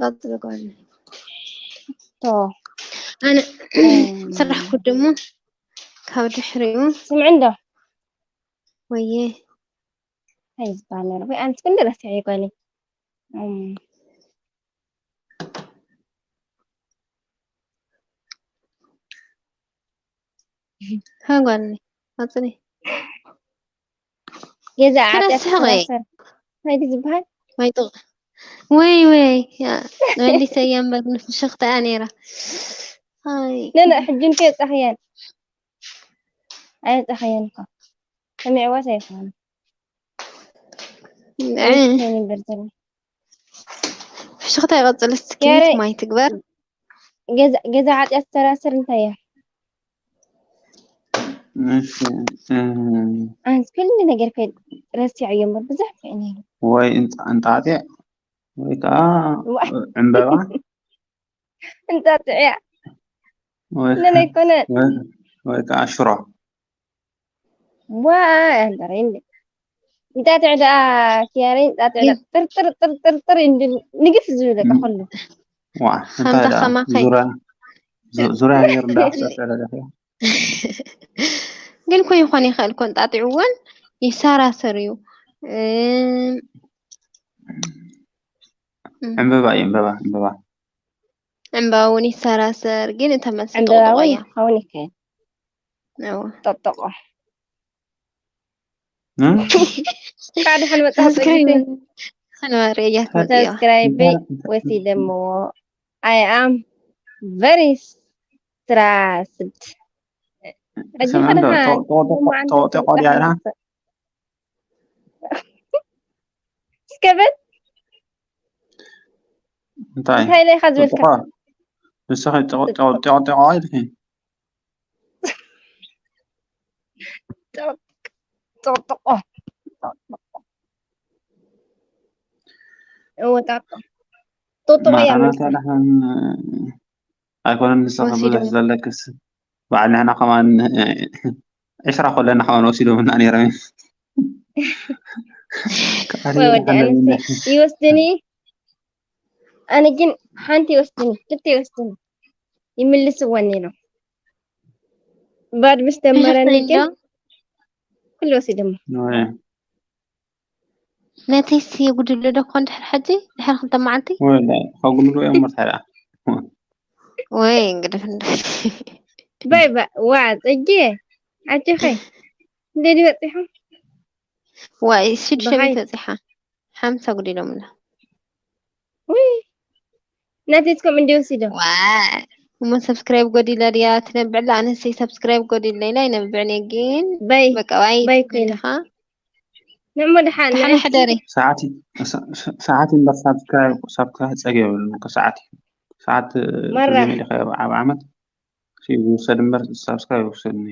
ቀጽሉ ጓል። ቶ። ኣነ እም። ስራሕኩ ድሞ ካብ ድሕሪኡ። ስምዒ እንዶ? ወየ። እንታይ ዝበሃል ነይሩ? ወይ ኣንቲ ክንዲ ረሲዐ ጓለይ። እም። ሃ ጓለይ፣ ኣጽኒ። ገዛ ዓጥያ ተረስሐ ወይ? ተሰራሰር። እንታይ ድዩ ዝበሃል? ወይ ጥቕ-፣ ወይ፣ ወይ፣ ያ፣ መሊሰያ እምበር ንፍሽኽታ እያ ነይራ። ኣይ። ነ፣ ነ፣ ሕጂ እንከ የብጻኽያን። ኣየብጻኽያን እኮ። ሰሚዕዋስ ኣይኮነን። እ። ኣይኮነን እምበር ዘሎ። ፍሽኽታ ይቐጽል፣ እስኪ ያሬ፣ ማይ ትግበር። ገዛ፣ ገዛ ዓጥያ ትሰራስር እንታይ እያ? እሺ፣ እ። ኣንስ ኩሉ ነገር ከ ረሲዐዮ እምበር ብዙሕ ከ ነይሩ። ወይ እንጣ-፣ እንጣጢዕ ወይ ከዓ ዋ። ዕምበባ። እንጣጥዕያ። ወይ ነን ኣይኮነን። ወይ፣ ወይ ከዓ ሽሮ። ዋ፣ ኣንተ ሬንድ። እንጣጥዕ ደኣ፣ ኪያሬ፣ እንጣጥዕ ደኣ፣ ጥር፣ ጥር፣ ጥር፣ ጥር፣ ጥር፣ እንድ-፣ ንግፍ ዝብል በቃ ም-፣ ኩሉ። ዋ፣ እንታይ ከምዛ ደኣ? ከማኸይ። ዙርያ፣ ዙ-፣ ዙርያ ነይሩ ደኣ፣ ኣፍሰስ ያለ ደኣ። ግን ኮ ይኾን ይኽእል ኮ፣ እንጣጥዕ እውን ይሰራሰር እዩ። እም፣ እም። ዕምበባ እዩ፣ ዕምበባ፣ ዕምበባ። ዕምበባ እውን ይሰራሰር፣ ግን እታ መልሲ ዕምበባ ጥቕጥቕ እውን እያ። ክኸውን ይኽእል። እዎ። ጥቕጥቕ። እ? እንኳዕ ደሓን መጻኹም ሰብስክራይብ ጽግቲ። ክንበሪ እያ ትመጽእ እያ። ሰብስክራይብ እንታይ ወሲደምዎ። I am very stressed። ሕጂ ስምዒ እንዶ፣ ከደኻ ጦ-፣ ጦ-፣ ጦ-፣ ጦ-፣ ጦ-፣ ጦ-፣ ጦ-፣ እስከ በል። እንታይ? እንታይ ኢለ ኢኻ ዝበልካ? ጽቡቕ። ንስኺ ጢቖ- ጢቖ- ጢቖ- ጢቖ ኢልኪ። ጥቕጥቆ እወጣጦ ጥቕጥቆ እያ ማራናታ መልሳ። ደሓን ኣይኮነን። ንስኺ ወሲዱ ብዙሕ ዘለክስ በዓል ንሕና ከማን ዕስራ ኮለና ከማን ወሲዶምና ነይሮም። ወይ ወዲ ኣነስ ይወስድኒ። ኣነ ግን ሓንቲ ይወስድኒ፣ ክልተ ይወስድኒ። ይምልስወን ኢሎም ባድ ምስ ደመረኒ ግን ኩሉ ወሲዶሞ። ነተይስ የጉድሎ ዶ ኮን ድሕር ሕጂ ድሕር ክልተ መዓልቲ ከጉድሉ እዮም መርታ ደኣ ወይ እንግዲህ እንደ ባይ ባ ዋ ጽጌ ኣጆኺ እንደዲ በጺሖም ዋይ ሽዱሽተ ብሃይ ቤት በፂሓ ሓምሳ ጉዲሎምላ ውይ ናተይስ ከምኡ እንዲ ወሲዶም ዋይ እሞ ሰብስክራይብ ጎዲለ ድያ ትነብዕላ ኣነሰይ ሰብስክራይብ ጎዲለ ኢላ ይነብዕን እየ ግን ባይ በቃ ዋይ ባይ ኮይና ኢልካ ንዕሞ ደሓን ደሓን ሕደሪ ሰዓት ሰዓት እምበር ሳብስክራይብ ሳብስክራይብ ፀገ የብሉን እኮ ሰዓት እዩ። ሰዓት መራ ተዘይመሊእካ ኣብ ዓመት ዝውሰድ እምበር ሳብስክራይብ ይውሰድኒ።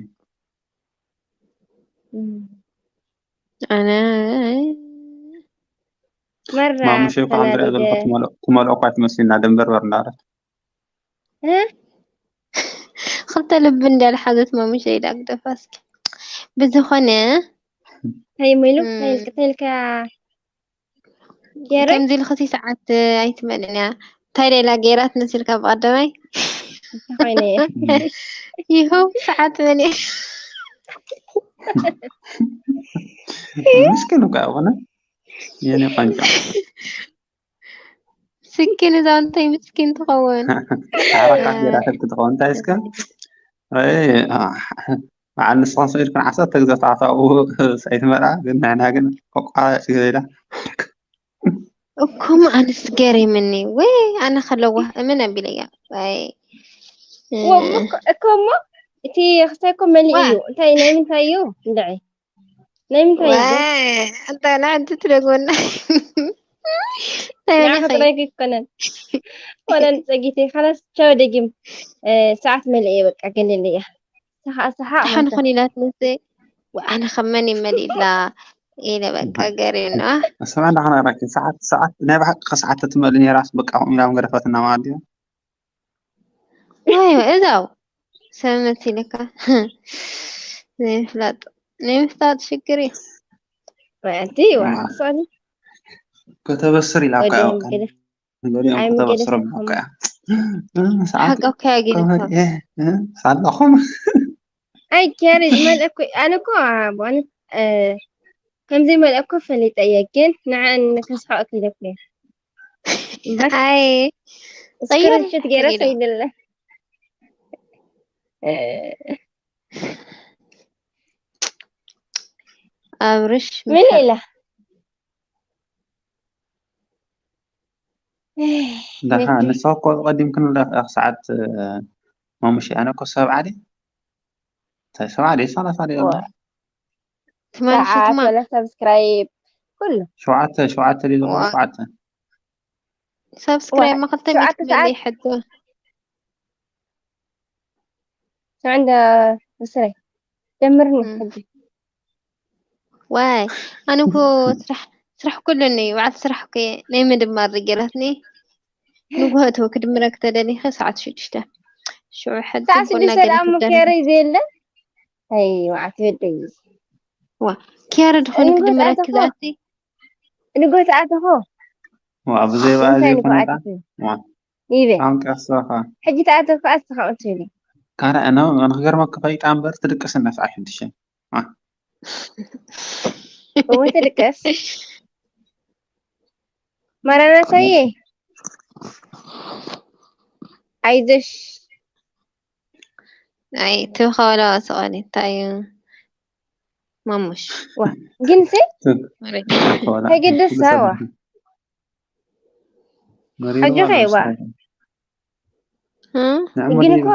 ኣነ መራ ማሙሸ እኮ ኣብ ዝሪኣ ዘለኹ ተናዲደ ትመልኦ ትመልኦ እኳ ትመስልና ደንበርበር እንዳለት እ? ክልተ ልቢ እንዳልሓዘት ማሙሸ ኢላ ግደፋ እስኪ ብዝኾነ እንታይ ኢሉ እም፣ እንታይ ኢልካ ገይረ ከምዚ ኢልክሲ ሰዓት ኣይትመንን እያ እንታይ ሌላ ገይራት ነሲልካ ብቀዳማይ እንታይ ኮይነ እየ ይኸው ሰዓት መን እያ ምስኪን እኳ ይኾነ የኔ ቆንጆ ስኪን እዛ እንታይ ምስኪን ትኸውን ሓረካት ገይራ ክትትኸውን እንታይ እስከ በዓል ንስኻን ሰኢድክን ዓሰርተ ግዜ ተዓሳኡ ሰይትመርዓ ግን ንሕና ግን ቆቋ ሽግር ኢላ እኮ ኣነስ ገሪምኒ ወይ ኣነ ከለዋ እምን ኣቢለያ ወይ እኮ እሞ እቲ ክስታይ እኮ መሊእ እዩ እንታይ ናይ ምንታይ እዩ እንድዒ ናይ ምንታይ እዩ ወይ ኣንታ ንዓንቲ ትደግመና ናይ ንዓ መን ኢኺ ክጥረይክ ይኮነን ወለን ፀጊተይ ካላስ ቻው ደጊም ሰዓት መሊእ እየ በቃ ገለለያ ሰሓ ሰሓ ደሓን ኾን ኢላት ንስ ኣነ ከመን ይመሊእላ ኢለ በቃ ገሪምና ሰማዕ እንዳኸና ራኪ ሰዓት ሰዓት ናይ ብሓቂ ከሰዓት ተትመልእ ነይራስ በቃ ከምኡ ኢላ ምገደፈትና ማለት ድዩ ወይ እዛው ሰብ መሲልካ ዘይምፍላጥ ናይ ምፍላጥ ሽግር እዩ ወንቲ ዋ ሰኒ ከተበስር ኢላ እኮ ወዲኦም ያውቃል ገደፍ ገሊኦም ኣይም ከተበስሮም ገደፍ እኮ እያ ሰዓት ሓቂ እኮ ያጊልካ ሳለኹም ኣይ ኬሪ ዝመልአ እኮ ኣነ እኮ ብእውነት ከምዘይ መልአ እኮ ፈሊጠ እየ ግን ንዕን ከስሕቀኪ ኢለ እኮ እየ እምበር ኣይ ቀይር ስክሪንሾት ገይረ ቀይር ሰይድለ ኣብርሽ ምን ኢላ ደሓ ንስኻ እኮ ቀዲምክን ሰዓት ማሙሽ ኣነ እኮ ሰብዓ ድየ እንታይ ሰብዓ ድየ ሰላሳ ድየ ትማን ሰዓት ሸትማ ወላ ሰብስክራይብ ኩሉ ሸውዓተ ሸውዓተ ድየ ዝኾነ ዋ። ሸውዓተ ሰብስክራይብ ማ ክልተ ሚእቲ ሸውዓተ ክመልእ ሰዓት ይሕቶ ስምዕንዳ ምስረይ ደምርኒ እም። ሕጂ ዋይ ኣነ እኮ ስራሕ ስራሕ ኩሉኒ በዓል ስራሕ እኮ እየ ናይ ምድማር ገይራትኒ ንግሆ እትወ ክድምረክ ተደሊኸ ሰዓት ሽዱሽተ ሽዑ ሕጂ ሰዓት ቡና ሽዱሽተ ገለ ደኣ እሞ ክደርግ ኬረይ ዘየለ ኣይ ወዓት ይወደይ ዋ ኪያረ ድኾነ ንግሆ ክድምረክ ተኣተኾ ዝኣቲ ንግሆ ተኣተኾ ዋ ብዘይ በኣ እንታይ ንግሆ ዘይኮነ ኣተኹ ይበ ኣንቀስኻ ሕጂ ተኣተኹ ኣስተኻቕቱ ይበ ካረ ነው ንክገርመክ ፈይጣ እምበር ትድቅስ እነስ ኣይሕድሽ እወ ትድቅስ ማራናታዬ ኣይዞሽ ኣይ ትብኸበላ ስቐኒ እንታይ እዩ ማሙሽ ዋ ግን ሲ ተገድሳ ዋ ሓጆኸ ዋ እ? ግን እኮ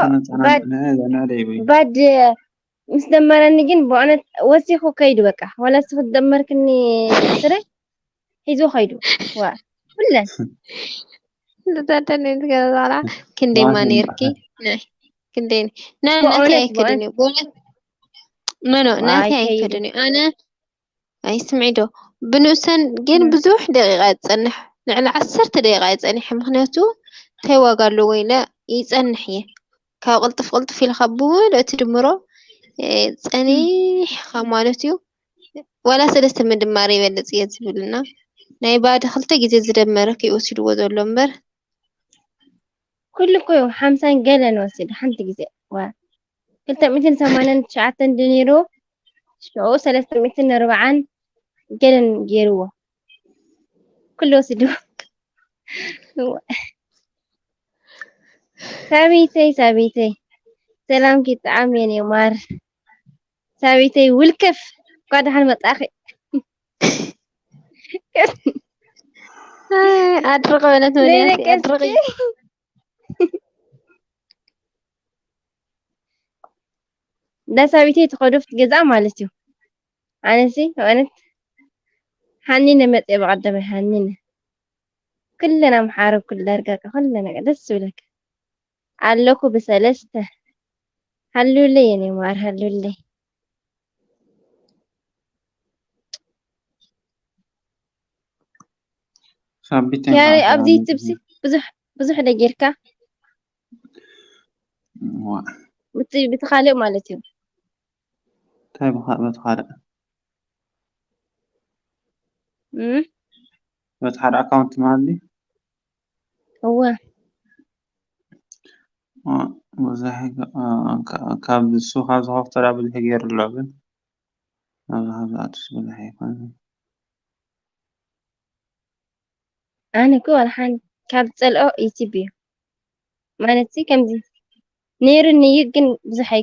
ባድ ባድ ምስ ደመረኒ ግን ብእውነት ወሲኹ ከይዱ በቃ ዋላ እስኺ ትደመርክኒ ስረ ሒዙ ከይዱ ዋ ኩለን እንደዛ ደኒ ዝገዛላ ክንደይ ማ ነይርኪ? ናይ ክንደይ ናይ ናተይ ኣይከደን እዩ። ብእውነት ኖ ኖ ናተይ ኣይከደን እዩ። ኣነ ኣይስምዒ ዶ ብንኡሰን ግን ብዙሕ ደቂቃ ይጸንሕ። ልዕሊ ዓሰርተ ደቂቃ ይጸንሕ። ምኽንያቱ እንታይ ዋጋ ኣለዎ ኢለ ይጸንሕ እየ። ካብ ቅልጥፍ ቅልጥፍ ኢልካ ብምልእቲ ድምሮ ጸኒሕካ ማለት እዩ። ዋላ ሰለስተ ምድማር ይበልጽ እየ ዝብልና ናይ ባዲ ክልተ ግዜ ዝደመረ ከይወሲድዎ ዘሎ እምበር። ኩሉ እኮ እዩ ሓምሳን ገለን ወሲዱ ሓንቲ ግዜ። ዋ ክልተ ሚእትን ሰማንያን ትሽዓተን ድዩ ነይሩ? ሽዑ ሰለስተ ሚእትን ኣርብዓን ገለን ገይርዎ። ኩሉ ወሲዱ። ሳቢተይ ሳቢተይ ሰላምኪ ይጥዓም የኔ ማር። ሳቢተይ ውልክፍ እኳ ደሓን መጻኺ። ኣድርቂ በለት መለያሲ ኣድርቂ። ዳሳቢተይ ትኸዱ ፍትገዛ ማለት እዩ። ኣነሲ እውነት ሃኒነ መፅየ ብቐደመ ሃኒነ ኩለን ኣምሓሩ ኩል ዳርጋ ኩለ ነገር ደስ ዝብለካ ኣለኩ ብሰለስተ ሃሉለይ የኔ ማር ሃሉለይ። ሳቢተይ ያሬ ከዓ ኣብዚ ሰላም ዩቱብ ሲ ብዙሕ ብዙሕ ደ ጌርካ ዋ፣ ብቲ ብቲ ካልእ ማለት እዩ። እንታይ ብኻ- በቲ ካልእ እም፣ በቲ ሓደ ኣካውንት ማለት ድዩ? እወ ዋ፣ ብዙሕ እ፣ ካ- ካብ እሱ ካብ ዝኸፍቶ ዳ ብዙሕ ገይሩ ኣሎ ግን ኣብዚ ካብ ዝኣቱስ ብዙሕ ኣይኮነን። ኣነ እኮ ዋላ ሓንቲ ካብ ዝጸልኦ ዩቲብ እዩ ማለት ሲ ከምዚ ነይሩኒ እዩ ግን ብዙሕ ኣይ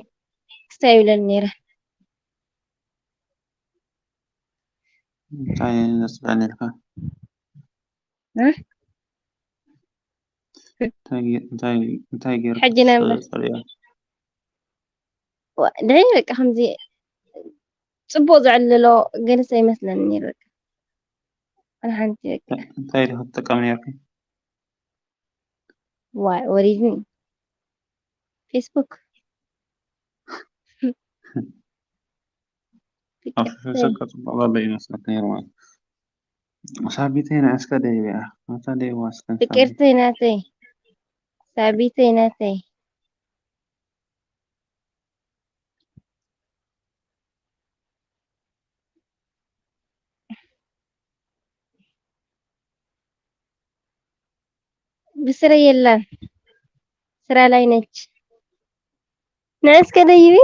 ክስታይ ይብለኒ ነይረ። እንታይ ዘፅልአኒ ኢልካ? እ? እንታይ ገ- እንታይ እንታይ ገይርካ ሕጂ ነበር ተፅልዮ? ድሕሪ በቃ ከምዚ ጽቡቅ ዝዕልሎ ገለሰ ይመስለኒ ነይሩ በቃ ዋላ ሓንቲ በቃ እንታይ ዲኻ ትጥቀም ነርኪ? ዋይ ወሪድኒ ፌስቡክ ኣብ ፌስቡክ ጽቡቅ ዘሎ ይመስለክ ነይሩ ማለት ሳቢተይ ንዕስከ ደይበያ ኣታ ደይዋ እስከ ፍቅርተይ ናተይ ሳቢተይ ናተይ ብስረ የላን ስራ ላይ ነች ንዕስከ ደይቢ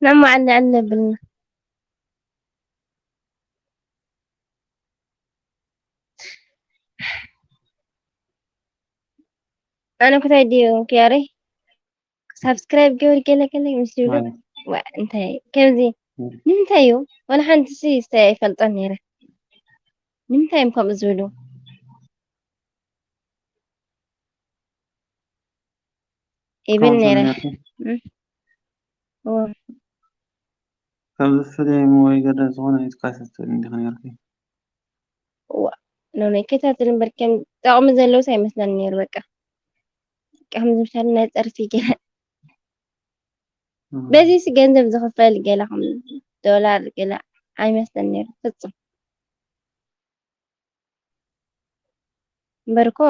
ናብ መዓል ንዕል ነብልና ኣነ ኩታይ ድዩ ክያረይ ሳብስክራይብ ገበሪ ገለ ገለ ምስ ይብሉ እንታይ ከምዚ ንምንታይ እዩ ዋላ ሓንቲ ሲ ስታይ ኣይፈልጦን ነይረ ንምንታይ እዮም ከምኡ ዝብሉ ይብል ነይረ ከምዚ ፍልም ወይ ገለ ዝኾነ ይትካሰት እንዲኽ ነርኪ ኖ ይከታተል እምበር ከም ጠቕሚ ዘለውስ ኣይመስለን ነይሩ በቃ ከም ዝምሳሌ ናይ ፀርፊ ገለ በዚስ ገንዘብ ዝኽፈል ገለ ከም ዶላር ገለ ኣይመስለን ነይሩ ፍፁም እምበር እኮ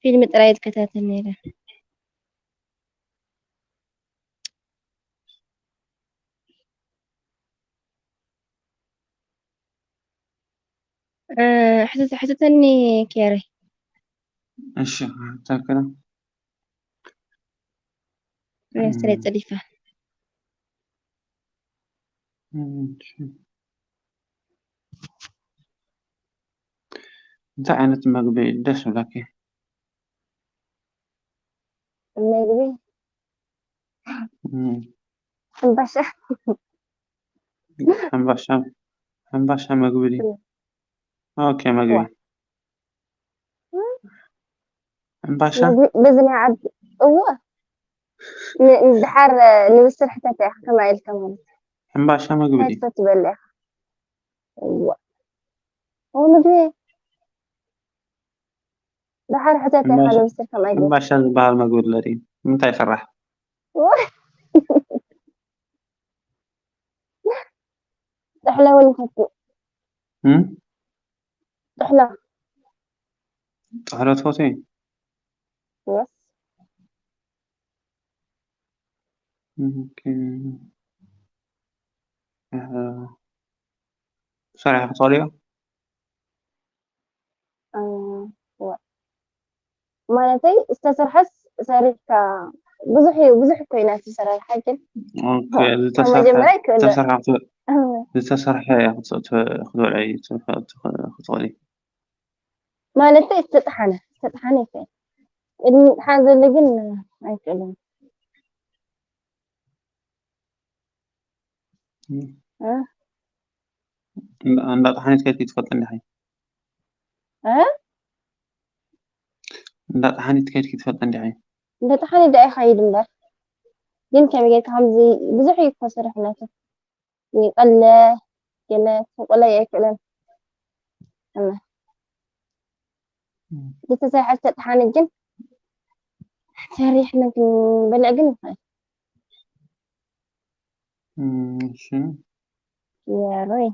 ፊልም ጥራይ ዝከታተል ነይረ ሕተተኒ ኬረ እሺ ሕተክለ ስለ ፀዲፋ እንታይ ዓይነት መግቢ ደስ ይብለኪ? መግቢ ሕምባሻ ሕምባሻ ሕምባሻ መግቢ ድዩ? ኦኬ መግቢ ሕምባሻ በዚ ናይ ዓዲ እወ ድሓር ንብስርሕተት ኢኻ ከማ ኢልካ ማለት ሕምባሻ መግቢ ድዩ? ትፈትበለ ኢኻ እወ እዎ ምግቢ። ደሓር ሕተት እምባሻ- ይሓለብ ስር ከም ኣይገ እምባሻ ዝበሃል መግቢ ኣሎ ድዩ? ንምንታይ ይስራሕ? ጥሕሎ እውን ይፈቱ። እም? ጥሕሎ ጥሕሎ ትፈትዊ? የስ ኦኬ። ጥሕሎ ሰሪሕኺ ትኽእልዮ? እ፣ ዋ- ማለተይ ዝተሰርሐስ ሰሪሕካ ብዙሕ እዩ፣ ብዙሕ እኮ ኢና ዝተሰራርሐ ግን ኦኬ። ካብ ዝተሰርሐ መጀመርያ ይክእል ዝተሰርሐ ክት- እ፣ ዝተሰርሐ ክትበልዒ ትፈ- ክትበልዒ ትኽእሊ። ማለተይ ዝተጠሓነ ዝተጠሓነ ይክእል ቅድሚ ሓን ዘሎ ግን ኣይክእልን እ፣ እንዳ- እንዳጠሓኒት ከይድኪ ትፈልጢ እንዲኺ? እ? እንዳጠሓኒት ከይድኪ ትፈልጢ እንዲኺ? እንዳጠሓኒት ዳኣ ይኸይድ እምበር ግን ከመይ ጌርካ ከምዚ ብዙሕ እዩ እኮ ስርሕነቱ ይቐለ ገለ ክቕለይ ኣይክእልን እመ ዝተሰርሐ ዝተጠሓነ ግን ሰሪሕና ክንበልዕ ግን ይኽእል እም፣ እሺ። ክያሮይ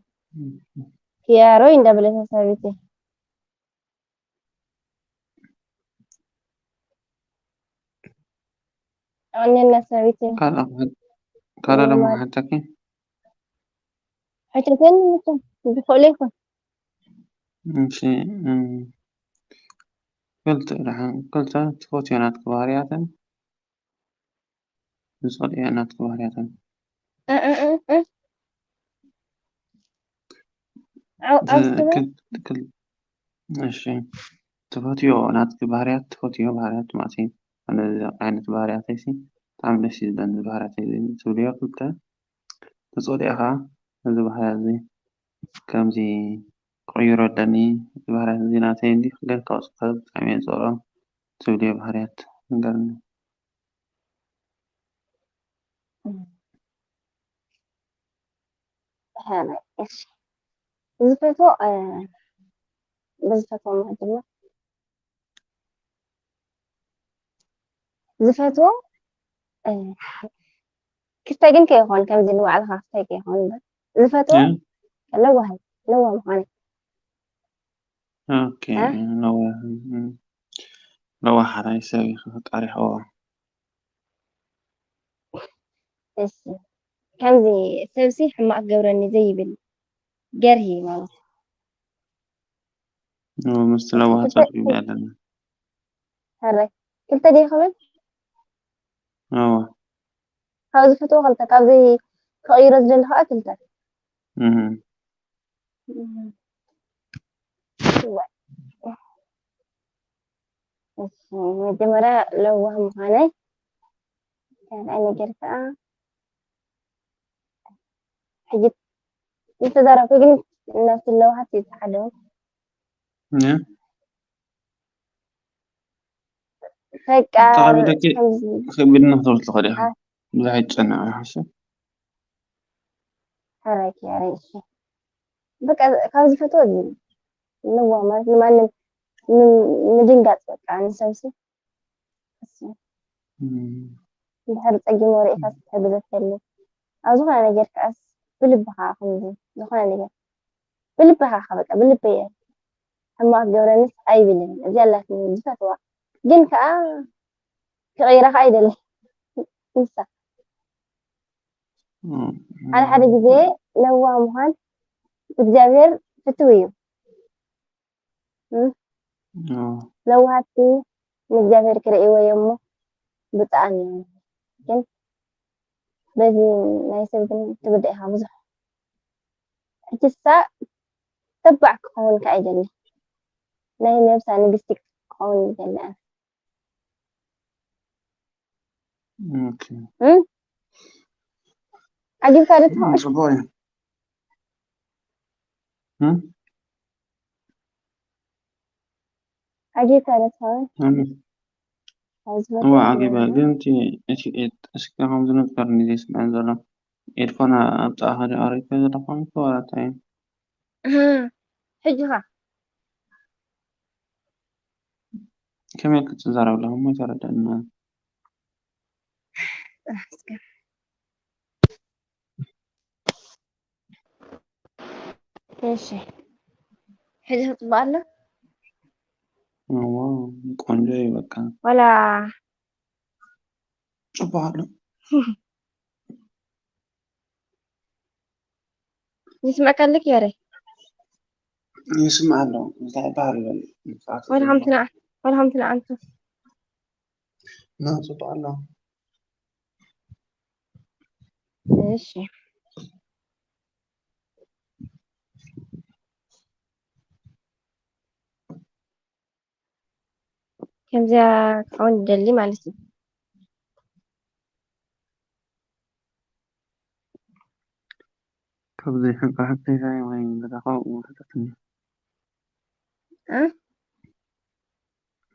ክያሮይ እንዳበለት ሰበይቲ ኣኔና ሰበይቲ ካልእ ኣኹ- ካልእ ደሞ ሓተኪ ሕተተኒ ምቶ ዝኽእሎ ይኹን እሺ እም፣ ክልተ ደሓን ክልተ ትፈትዮ ናትኪ ባህርያትን ዝጸልእዮ ናትኪ ባህርያትን እ፣ እ፣ እ፣ እ። ዓው፣ ዓው ስትብል? ክል- ክል- እሺ ትፈትዮ ናትኪ ባህርያት ትፈትዮ ባህርያት ማለት እዩ። ኣነ እዚ ዓይነት ባህርያተይ ሲ ብጣዕሚ ደስ እዩ ዝብለኒ ባህርያተይ እዚ ትብልዮ ክልተ ተጸሊእኻ እዚ ባህርያት እዚ ከምዚ ክቕይሮ ኣለኒ እዚ ባህርያት እዚ ናተይ እንዲ ግን ካብ ጽሑፍ ብጣዕሚ እየ ዝጸልኦ ትብልዮ ባህርያት ንገርኒ። ዝፈትዎ ብዝፈትዎ ማለት ድማ ዝፈትዎ ክስተ ግን ከይኾን ከምዚ ንባዕልኻ ክስተ ከይኾን ዝፈትዎ ለዋህ ለዋህ ምዃነ ኦኬ ለዋህ ለዋህ ሓራይ ሰብ እዩ ፈጣሪ ይሕዎ እሺ ከምዚ ሰብሲ ሕማቕ ገብረኒ ዘይብል ገርሂ ማለት ምስቲ ለዋህ ጸቢብ ኣለና ሕራይ ክልተ ድየ ክብል እዎ ካብ ዝፈትዎ ክልተ ካብዚ ክቕይሮ ዝደሊ ከዓ ክልተ እህ መጀመርያ ለዋህ ምዃነይ ካልኣይ ነገር ከዓ ሕጂ ዝተዛረብኩ ግን እናብቲ ለዋሃት ይተሓደው እ በቃ ተቐቢለኪ ከምዚ ከቢድና ክትብል ትኽእል ኢኻ ብዙሕ ኣይጨነቕ ሓሰብ ሓራይ ክያረይ እሺ በቃ ካብ ዝፈትዎ እዚ ለዋህ ማለት ንማንም ን- ምድንጋፅ በቃ ንሰብሲ እሺ እንድሕር ፀጊሙ ርኢኻስ ክትሕግዘት ከሊ ኣብ ዝኾነ ነገር ከኣስ ብልብኻ ከምዚ ዝኾነ ነገር ብልብኻ ከ በቃ ብልበየ ሕማቕ ገብረንስ ኣይብልን እዚ ኣላትኒ ዝፈትዋ ግን ከዓ ክቕይራ ከዓ ኣይደልን ንሳ ሓደ ሓደ ግዜ ለዋህ ምዃን እግዚኣብሔር ፍትው እዩ ለዋሃትቲ ንእግዚኣብሔር ክርእይዎ እዮም እሞ ብጣዕሚ እዮም ግን በዚ ናይ ሰብ ግን ትብዳ ኢኻ ብዙሕ ሕጂ እሳ ተባዕ ክኸውን ከዓ ይደሊ ናይ ነብሳ ንግስቲ ክኸውን ይደሊ ኣነ ኦኬ ዓጊብካ ዶ ትኸውን ጽቡቕ እዩ እ ዓጊብካ ዶ ትኸውን እም፣ ኣብዚ እዋ ዓጊበ ግን እቲ እቲ ኤድ እስከ ከም ዝነገርኒ ዘይስምዐን ዘሎ ኤድፎን ኣብ ጥቓኻ ድዩ ኣሪግካዮ ዘለኻ ዋላ እንታይ እዩ ኣሃ፣ ሕጂ ኸ? ከመይ ክትዛረብ ኣለኹ እሞ ኣይተረዳእና። ጥራሕ እስከ። እሺ። ሕጂ ክጽብቕ ኣሎ? እዎ፣ ቆንጆ እዩ በቃ። ዋላ ጽቡቕ ኣሎ። ይስምዐካ ኣለክ ያረ? ይስምዕ ኣሎ። እንታይ ይበሃል ይበል? ንፋት ወላ ሓምትና፣ ወላ ሓምትና ኣንቱ። ና፣ ጽቡቕ ኣሎ። እሺ። ከምዚኣ ክትከውን ይደሊ ማለት እዩ። ካብዚ ሕንቅርሕንቀይታይ ወይ ገዛኻ ውሰደትኒ። እ?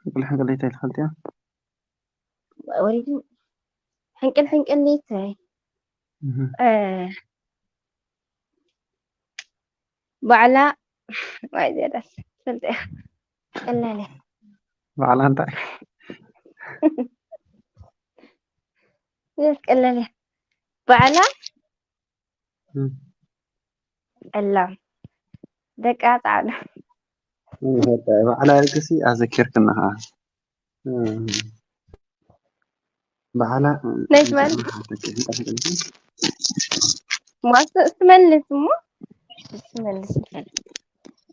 ሕንቅል ሕንቅል ይታይ ትፈልጥያ? ወሪዱ ሕንቅል ሕንቅል ይታይ። እህ። እ፣ ባዕላ፣ ዋይ፣ ዘዳስ፣ ፈልጠ። ቀላል እያ። ባዕላ እንታይ? የስ፣ ቀላል እያ። ባዕላ እም። ጸላም፣ ደቃ ጻዕዳ። በቃ፣ ባዕላ ርግሲ ኣዘኪርክና ኸዓ። እም። ባዕላ፣ ናይ ትማሊ? ሟስቶ እሱ መልስ እሞ፣ እሱ መልስ ይፈልጥ።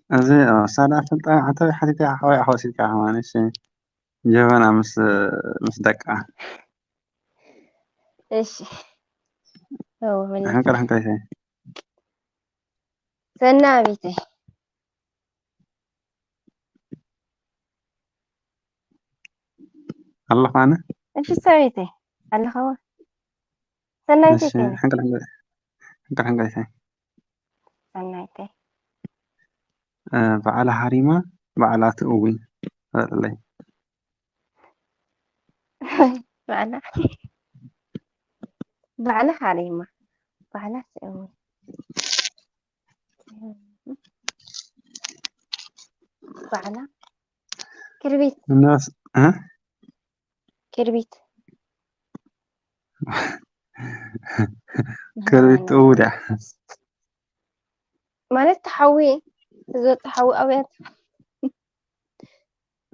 እዚ፣ ኦ፣ ሳላ ፈልጣ፣ ኣንተ ሓቲትካ ሓወይ ኣሕዋሲትካ ከማን፣ እሺ። ጀበና ምስ፣ ምስ ደቃ። እሺ። ኦ፣ መልስ። ሕንቅር ሕንቅር ይታይ። ሰና ኣቤተይ። ኣለኹ ኣነ? እሺ፣ ሰበይተይ። ኣለኸዋ? ሰናይተይ እሺ፣ ከመይ? ሕንቅል ሕንቅል፣ ሕንቅል ሕንቅል ይታይ። ሰናይተይ። እ፣ ባዕላ ሃሪማ፣ ባዕላ ትእዊ። በለለይ። ባዕላ፣ ባዕላ ሃሪማ፣ ባዕላ ትእዊ። ባዕላ ክርቢት፣ እናስ፣ እ? ክርቢት። ክርቢት ትእዊ ድያ? ማለት ተሓዊ፣ ዝወጽእ ሓዊ ኣብያት።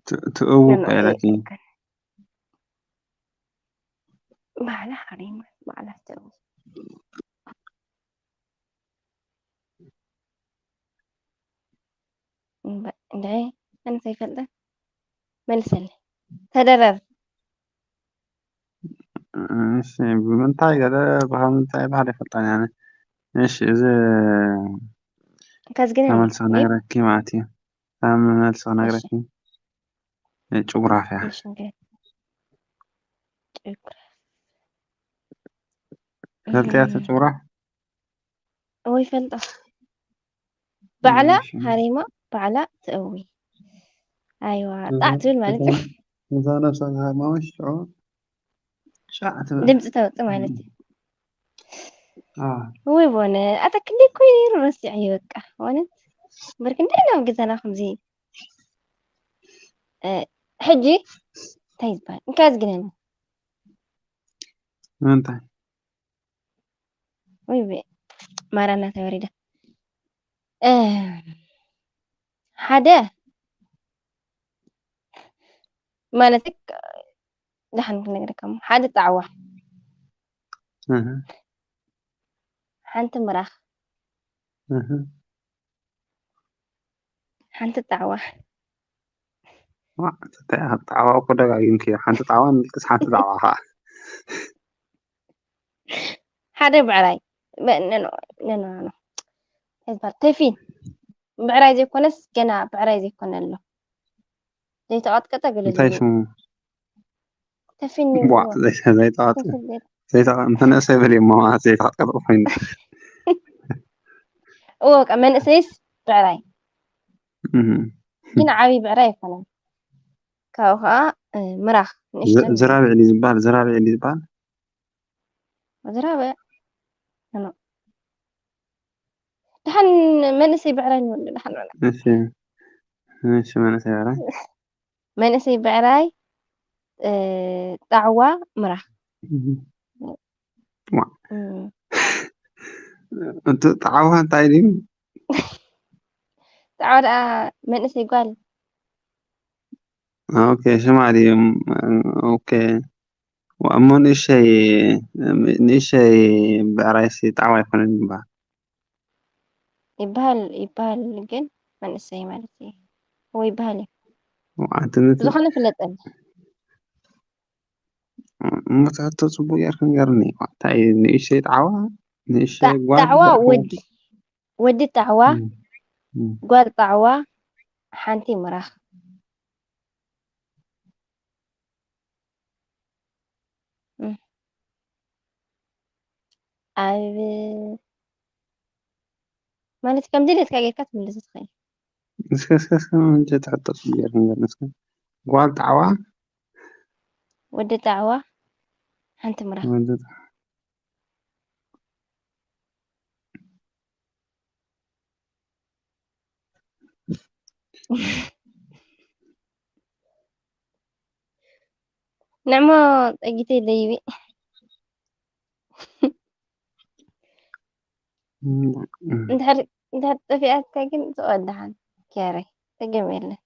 ት-፣ ትእዊ እኮ ነናዕ ኢላኪ። ባዕላ ሓሪማ፣ ባዕላ ትእዊ። እምበ-፣ እንድዒ፣ ኣነስ ኣይፈልጥን። መልሰለይ። ተደረር። እሺ፣ ብምንታይ ገለ፣ ብኸም እንታይ ይበሃል ኣይፈልጣን እየ ኣነ። እሺ፣ እዚ ከዝግነ ተመልሶ ነግረኪ ማለት እዩ። ከም መልሶ ነግረኪ። እ፣ ጭጉራፍ እያ። እሺ፣ እንዴ። ጭጉራፍ። ትፈልጥያ እቲ ጭጉራፍ? ወይ ፈልጣ። ባዕላ እሺ። ሃሪማ፣ ባዕላ ትእዊ። ኣይዋ፣ እዛ፣ ጣዕ ትብል ማለት እዩ። እዛ ነብሳ ዝሃርማ ወይ ሽዑ ሻዕ ትብል። ድምፂ ተውፅእ ማለት እዩ። አ። ወይ ቦነ፣ ኣታ ክንደይ እኮ ነይሩ ረሲዐዮ በቃ። እውነት። እምበር ክንደይ ኢና ኣብ ገዛና ከምዚ፣ እ፣ ሕጂ እንታይ ይበሃል? እንታይ ዝግነኒ? ምንታይ? ወይ ቤ-፣ ማራ እናተወሪደ። እ፣ ሓደ ማለት ደሓን ክነግረካ እሞ፣ ሓደ ጣዕዋ፣ እህ። ሓንቲ ምራኽ፣ እህ። ሓንቲ ጣዕዋ። ዋ፣ እንታይ ኢኻ ጣዕዋ እኮ ደጋጊምክዮ። ሓንቲ ጣዕዋ ንልቅስ፣ ሓንቲ ጣዕዋ ኸዓ። ሓደ ብዕራይ። በ-፣ ኖ፣ ኖ፣ ኖ፣ ኖ፣ ኖ። እንታይ ይበሃል? ተፊን። ብዕራይ ዘይኮነስ፣ ገና ብዕራይ ዘይኮነ ኣሎ። ዘይተቐጥቀጠ ገለ እንታይ ዘይብሉ። ሽሙ? ተፊን ቧ፣ ይብልዎ። ዘይ-፣ ዘይተቐጥቀ-፣ ተፊን ዘይ-፣ ዘይተቐ-፣ እንተ ንእሰይ በል እሞ፣ ዘይተቐጥቀጠ ኮይኑ። እዎ፣ በቃ፣ መንእሰይስ ብዕራይ። እህ። ግን ዓብዪ ብዕራይ ኣይኮነን። ካብኡ ኸዓ፣ እ፣ ምራኽ፣ ንእሽተን ዝ-፣ ዝራብዕ ድዩ ዝበሃል? ዝራብዕ ድዩ ዝበሃል? ዝራብዕ? ኖ። ደሓን መንእሰይ ብዕራይ ንበል፣ ደሓን ንበል። እሺ፣ እሺ፣ መንእሰይ ብዕራይ። መንእሰይ ብዕራይ፣ እ፣ ጣዕዋ ምራኽ። እህ። ዋ። እም። እቲ ጣዕዋ እንታይ ድዩ? ጣዕዋ ደኣ መንእሰይ ጓል። ኦኬ፣ ሽማ ድዩ? ኦኬ። ዋ፣ እሞ ንእሸይ፣ ንእሸይ ብዕራይሲ ጣዕዋ ኣይኮነን ይበሃል። ይበሃል፣ ይበሃል፣ ግን መንእሰይ ማለት እዩ። ወይ ይበሃል እዩ። ዋ፣ ኣንቲ ነቲ ዝኾነ ፍለጠኒ። እሞ እቲ ሕቶ ጽቡቅ ጌርካ ንገርኒ። ዋ፣ እንታይ እዩ? ንእሸይ ጣዕዋ? ንእሸይ ጣ-፣ ጓል ጣዕዋ ብዕራይ? ወዲ። ወዲ ጣዕዋ፣ እም፣ እም። ጓል ጣዕዋ፣ ሓንቲ ምራኽ። እም። ኣብ ማለት ከም ድሌትካ ጌርካ ትምልስ ትኽእል። እስከ፣ እስከ፣ እስከ፣ እንጀ ትሕቶ ጽቡቅ ጌርካ ንገርኒ እስከ። ጓል ጣዕዋ? ወዲ ጣዕዋ፣ ሓንቲ ምራኽ። ወዲ ጣዕዋ። ንዕሞ ጠጊተይ ለይቢ። እም፣ እም። እንድሕር፣ እንድሕር ጠፊኣትካ ግን ተወዳሓን ኪያረይ፣ ጸገም የለን።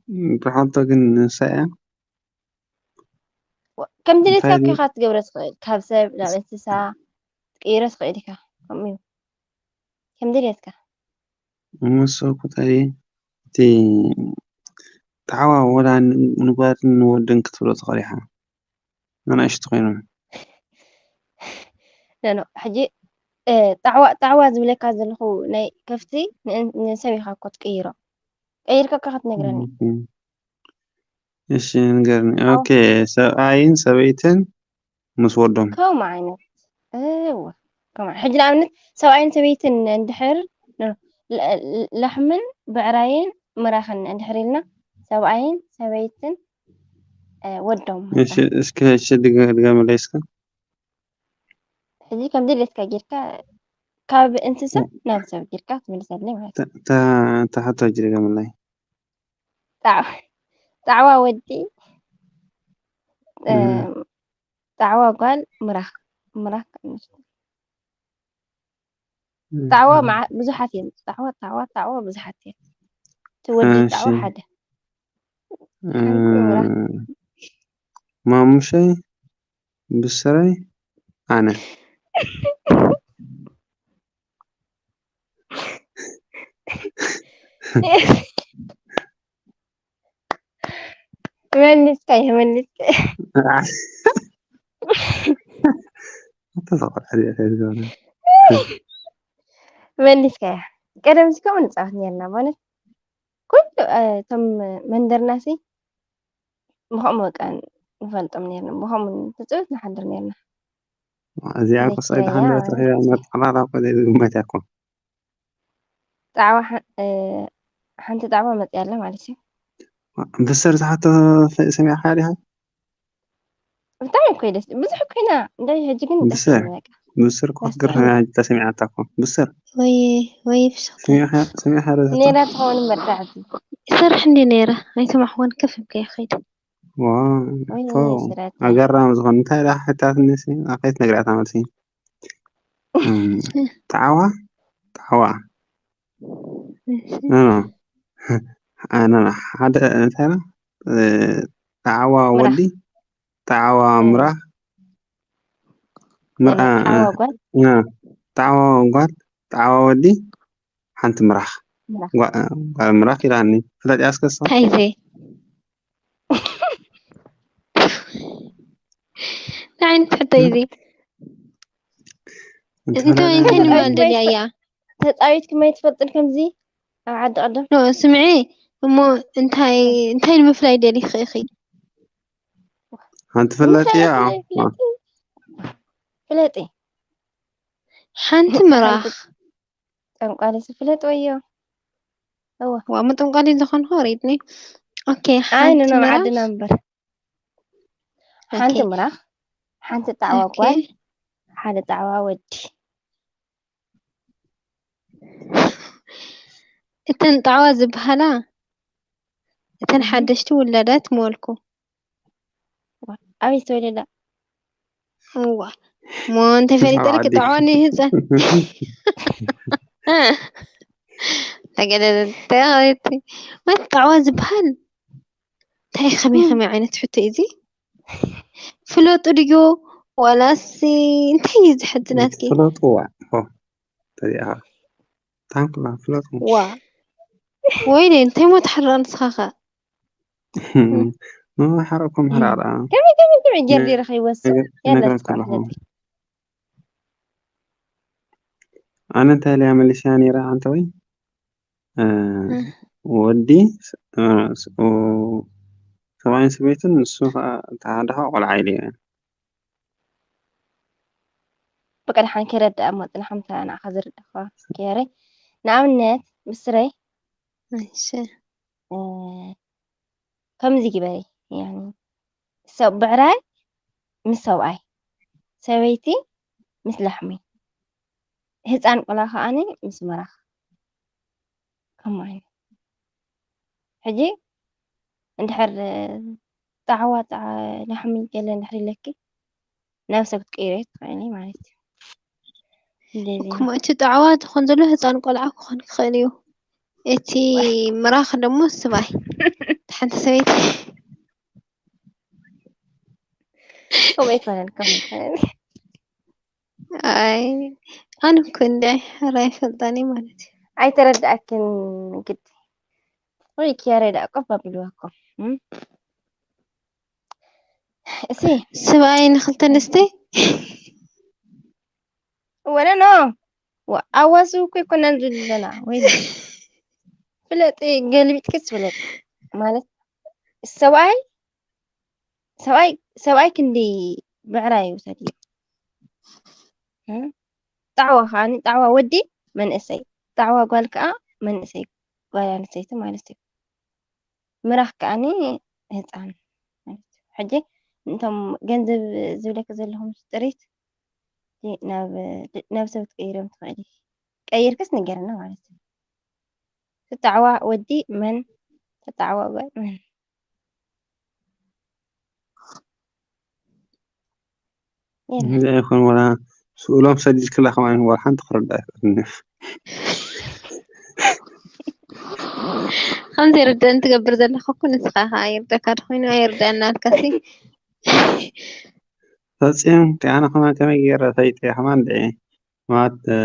እም፣ ትሓቶ ግን ንሳ እያ። ወ-፣ ከም ድሌትካ እንታይ እኮ ኢኻ ትገብሮ ትኽእል። ካብ ሰብ ናብ እንስሳ ትቅይሮ ትኽእል ኢኻ። ከምኡ እዩ። ከም ድሌትካ። እሞ እሱ እኮ ታዲያ እቲ ጣዕዋ ወላ ን-፣ ንጓልን ንወድን ክትብሎ ትኽእል ኢኻ። ንኣሽቱ ኮይኖም። ኖ፣ ኖ፣ ሕጂ፣ እ፣ ጣዕዋ፣ ጣዕዋ ዝብለካ ዘለኹ ናይ ከፍቲ ን-፣ ንሰብ ኢኻ እኮ ትቅይሮ። ቀይርካ እኮ ክትነግረኒ። ኦኬ። እሺ፣ ንገርኒ። ጣዕዋ። ኦኬ፣ ሰብኣይን ሰበይትን ምስ ወዶም። ከምኡ ዓይነት። እወ። ከምኡ። ሕጂ ንኣብነት ሰብኣይን ሰበይትን እንድሕር፣ ኖ፣ ለ-፣ ለ-፣ ላሕምን ብዕራይን ምራኽን እንድሕር ኢልና፣ ሰብኣይን ሰበይትን፣ እ፣ ወዶም እሺ፣ መጻ። እስከ፣ እሺ፣ ድገ-፣ ድገምለይ እስከ። ሕጂ ከም ድሌትካ ጌርካ ካብ እንስሳ ናብ ሰብ ጌርካ ትምልሰለይ ማለት እዩ። ተ-፣ ተ-፣ ተሓቶ ሕጂ ድገምለይ። ጣዕ-፣ ጣዕዋ ወዲ፣ እ፣ እም። ጣዕዋ ጓል ምራኽ፣ ምራኽ ኣንስቲ። ጣዕዋ እም። መዓ-፣ ብዙሓት እዮም። ጣዕዋ፣ ጣዕዋ፣ ጣዕዋ ብዙሓት እዮም። እቲ ወዲ እሺ። ጣዕዋ ሓደ። ሓንቲ ምራኽ። እ፣ ማሙሸይ፣ ብስረይ፣ ኣነ። መሊስካዮ፣ መሊስካዮ። ኣታ ተቆልዓ ድያ እንታይ ዝገበረ? መሊስካዮ። ቀደም እዚ ከምኡ ንጻወት ኔርና፣ ማለት ኩሉ፣ እ፣ እቶም መንደርናሲ ብኸምኡ በቃ ንፈልጦም ኔርና፣ ብኸምኡ ንትጽውት ንሓድር ኔርና። እዚኣ እኮ ሰበይቲ ዘይክረያ ሓንደበት ማለት ረኺባ እዩ። መጠቕላላ እኮ ዘይዝግመት እያ እኮ። ጣዕዋ ሓ-፣ እ፣ ሓንቲ ጣዕዋ መጽያ ኣላ ማለት እዩ። ብሰር ዝሓቶ ሰ-፣ ሰሚዕካ ዲኻ? ብጣዕሚ እኮ እዩ ደስ፣ ብዙሕ እኮ ኢና፣ እንታይ ሕጂ ግን ደስ ብሰር፣ ይብለኒ በቃ። ብሰር እኮ ክትገርም ደስ እያ ሕጂ ተሰሚዓታ እኮ። ብሰር። ወይ፣ ወይ ፍሽኽታ። ሰሚዕካ፣ ሰሚዕካ ዶ ዝሓቶ? ነይራ ትኸውን እምበር ዳዕቲ። ይሰርሕ እንዲ ነይረ፣ ኣይሰማዕኩዎን፣ ከፍ ኢልካ ይኸይድ። ዋው፣ ወይ ፎ፣ ስራታ። ኣገራሚ ዝኾነ። እንታይ ደኣ ሕታት ንሲ፣ ኣኸይት ነግሪያታ መልሲ። እም፣ ጣዕዋ፣ ጣዕዋ። እሺ። ኖ፣ ኖ። ኣነ ሓደ፣ እንታይ ነው? እ፣ ጣዕዋ ምራኽ። ወዲ፣ ጣዕዋ እ። ምራኽ። ምራ-፣ ኖ፣ ኖ፣ እ፣ ጣዕዋ ጓል። እ፣ ጣዕዋ ጓል፣ ጣዕዋ ወዲ፣ ሓንቲ ምራኽ። ምራኽ። ጓ-፣ ጓል ምራኽ ኢላኒ። ፍለጥ ያስከሶ። እንታይ እዩ እዚ? እንታይ ዓይነት ሕቶ እዩ እዚ? እንታይ፣ እንታይ ንምባል ደልያ እያ? ተጻዊትኩም ኣይትፈልጥን ከምዚ ኣብ ዓዲ ቀደም? ኖ፣ ስምዒ እሞ እንታይ፣ እንታይ ንምፍላይ ደሊኺ ኢኺ? ሓንቲ ፍለጥ እንታይ እያ። ፍለጢ? ፍለጢ። ሓንቲ ምራኽ። ጠንቋሊ ዝፍለጥ ወዮ። እወ። ዋ፣ እሞ ጠንቋሊ ዝኾንኩ ሪድኒ። ኦኬ፣ ኣይ፣ ሓንቲ ንኖም ምራኽ። ዓድና እምበር። ሓንቲ ኦኬ። ምራኽ፣ ሓንቲ ጣዕዋ ኦኬ። ጓል፣ ሓደ ጣዕዋ ወዲ። እተን ጣዕዋ ዝበሃላ፣ እተን ሓደሽቲ ውላዳት ምበልኩ። ኣበይ ዝተወለዳ? እዋ፣ እሞ እንተፈሊጠልኪ ጣዕዋ ንህፃን። ተገደደቲ። ማለት ጣዕዋ ዝበሃል እንታይ፣ ከመይ ከመይ ዓይነት ሕቶ እዩ እዚ? ፍለጡ ድዩ ዋላስ እንታይ እዩ ዝሕዝናትኪ? ፍለጥዋ። ሆ፣ ተዚኣ። ታንክላ፣ ፍለጡ። ዋ። ወይኔ፣ እንታይ ሞ ትሓርቕ ንስኻ ኸ? መማሓረኩም ሕራራ። ከመይ ከመይ ከመይ ጌር ዲረ ከይወስድ? ያላ ነግራት እስካዕ ከለኹ። ፍለጢ። ኣነ እንታይ ኢለያ መሊስያ ነይረ ኣንተ ወይ? እ፣ ወዲ፣ እ፣ ስ-፣ ኦ፣ ሰብኣይን ሰበይትን ንሱ ኸዓ፣ እቲ ሓደ ኸዓ ቆልዓ ኢለያ። ብቀድሓን ከይረድኣ እሞ፣ ጽናሕ፣ ምታ ንዓኻ ዝርድኣኻ ገይረ። ንኣብነት፣ ምስረይ፣ እሺ። እ፣ ከምዚ ግበሪ፣ ያኒ፣ ሰብ ብዕራይ ምስ ሰብኣይ፣ ሰበይቲ ምስ ላሕሚ፣ ህፃን ቆልዓ ከኣኒ ምስ ምራኽ። ከምኡ ዓይነት። ሕጂ እንድሕር ጣዕዋ፣ ጣዕ-፣ ላሕሚ ገለ እንድሕር ኢለኪ፣ ናብ ሰብ ክትቀይርዮ ትኽእሊ ማለት እዩ። እንደዚ እኮ እቲ ጣዕዋ ትኾን ዘሎ ህፃን ቆልዓ ክኾን ክኽእል እዩ። እቲ ምራኽ ደሞ ስባይ። ሓንቲ ሰበይቲ ከምኡ ኣይኮነን፣ ከምኡ ኣይኮነን። ኣይ ኣነ እኮ እንደ ሕራይ ፈልጣኒ ማለት እዩ። ኣይተረድኣክን ግዲ። ወይ ኪያሬ ደኣ ቆፍ ኣቢልዋ እኮ። እም? እሲ ስባይ ንክልተ ኣንስቲ ወለ ኖ። ዋ-፣ ኣዋስብ እኮ ኣይኮናን ዘለና። ወይ ፍለጢ፣ ገልቢጥክስ ፍለጢ። ማለት ሰብኣይ፣ ሰብኣይ፣ ሰብኣይ ክንዲ ብዕራይ ይውሰድ እዩ። እም? ጣዕዋ ከኣ፣ ጣዕዋ ወዲ መንእሰይ፣ ጣዕዋ ጓል ከኣ መንእሰይ፣ ጓል ኣንስተይቲ ማለት እዩ። ምራኽ ከኣኒ ህፃን ማለት እዩ። ሕጂ እንቶም ገንዘብ ዝብለኪ ዘለኹ ምስ ጥሪት፣ እቲ ናብ፣ ናብ ሰብ ክትቅይርዮም ትኽእሊ። ቀይርክስ ንገርና ማለት እዩ። ትጣዕዋ ወዲ መን፣ ትጣዕዋ ጓል መን? የለን። እዚ ኣይኮን ወላ ስእሎም ሰዲድክላ ከማን ወላ ሓንቲ ክረዳ ኣይክእልን። ከም ዘይርደአን ትገብር ዘለኻ እኮ ንስኻ ኢኻ። ይርደካ ድኾይኑ ኣይርደአና ኣልካሲ። ፈጺም ኣነ ከማን ከመይ ገይረ ፈይጠ ከማን ድዒ ማለት፣ እ፣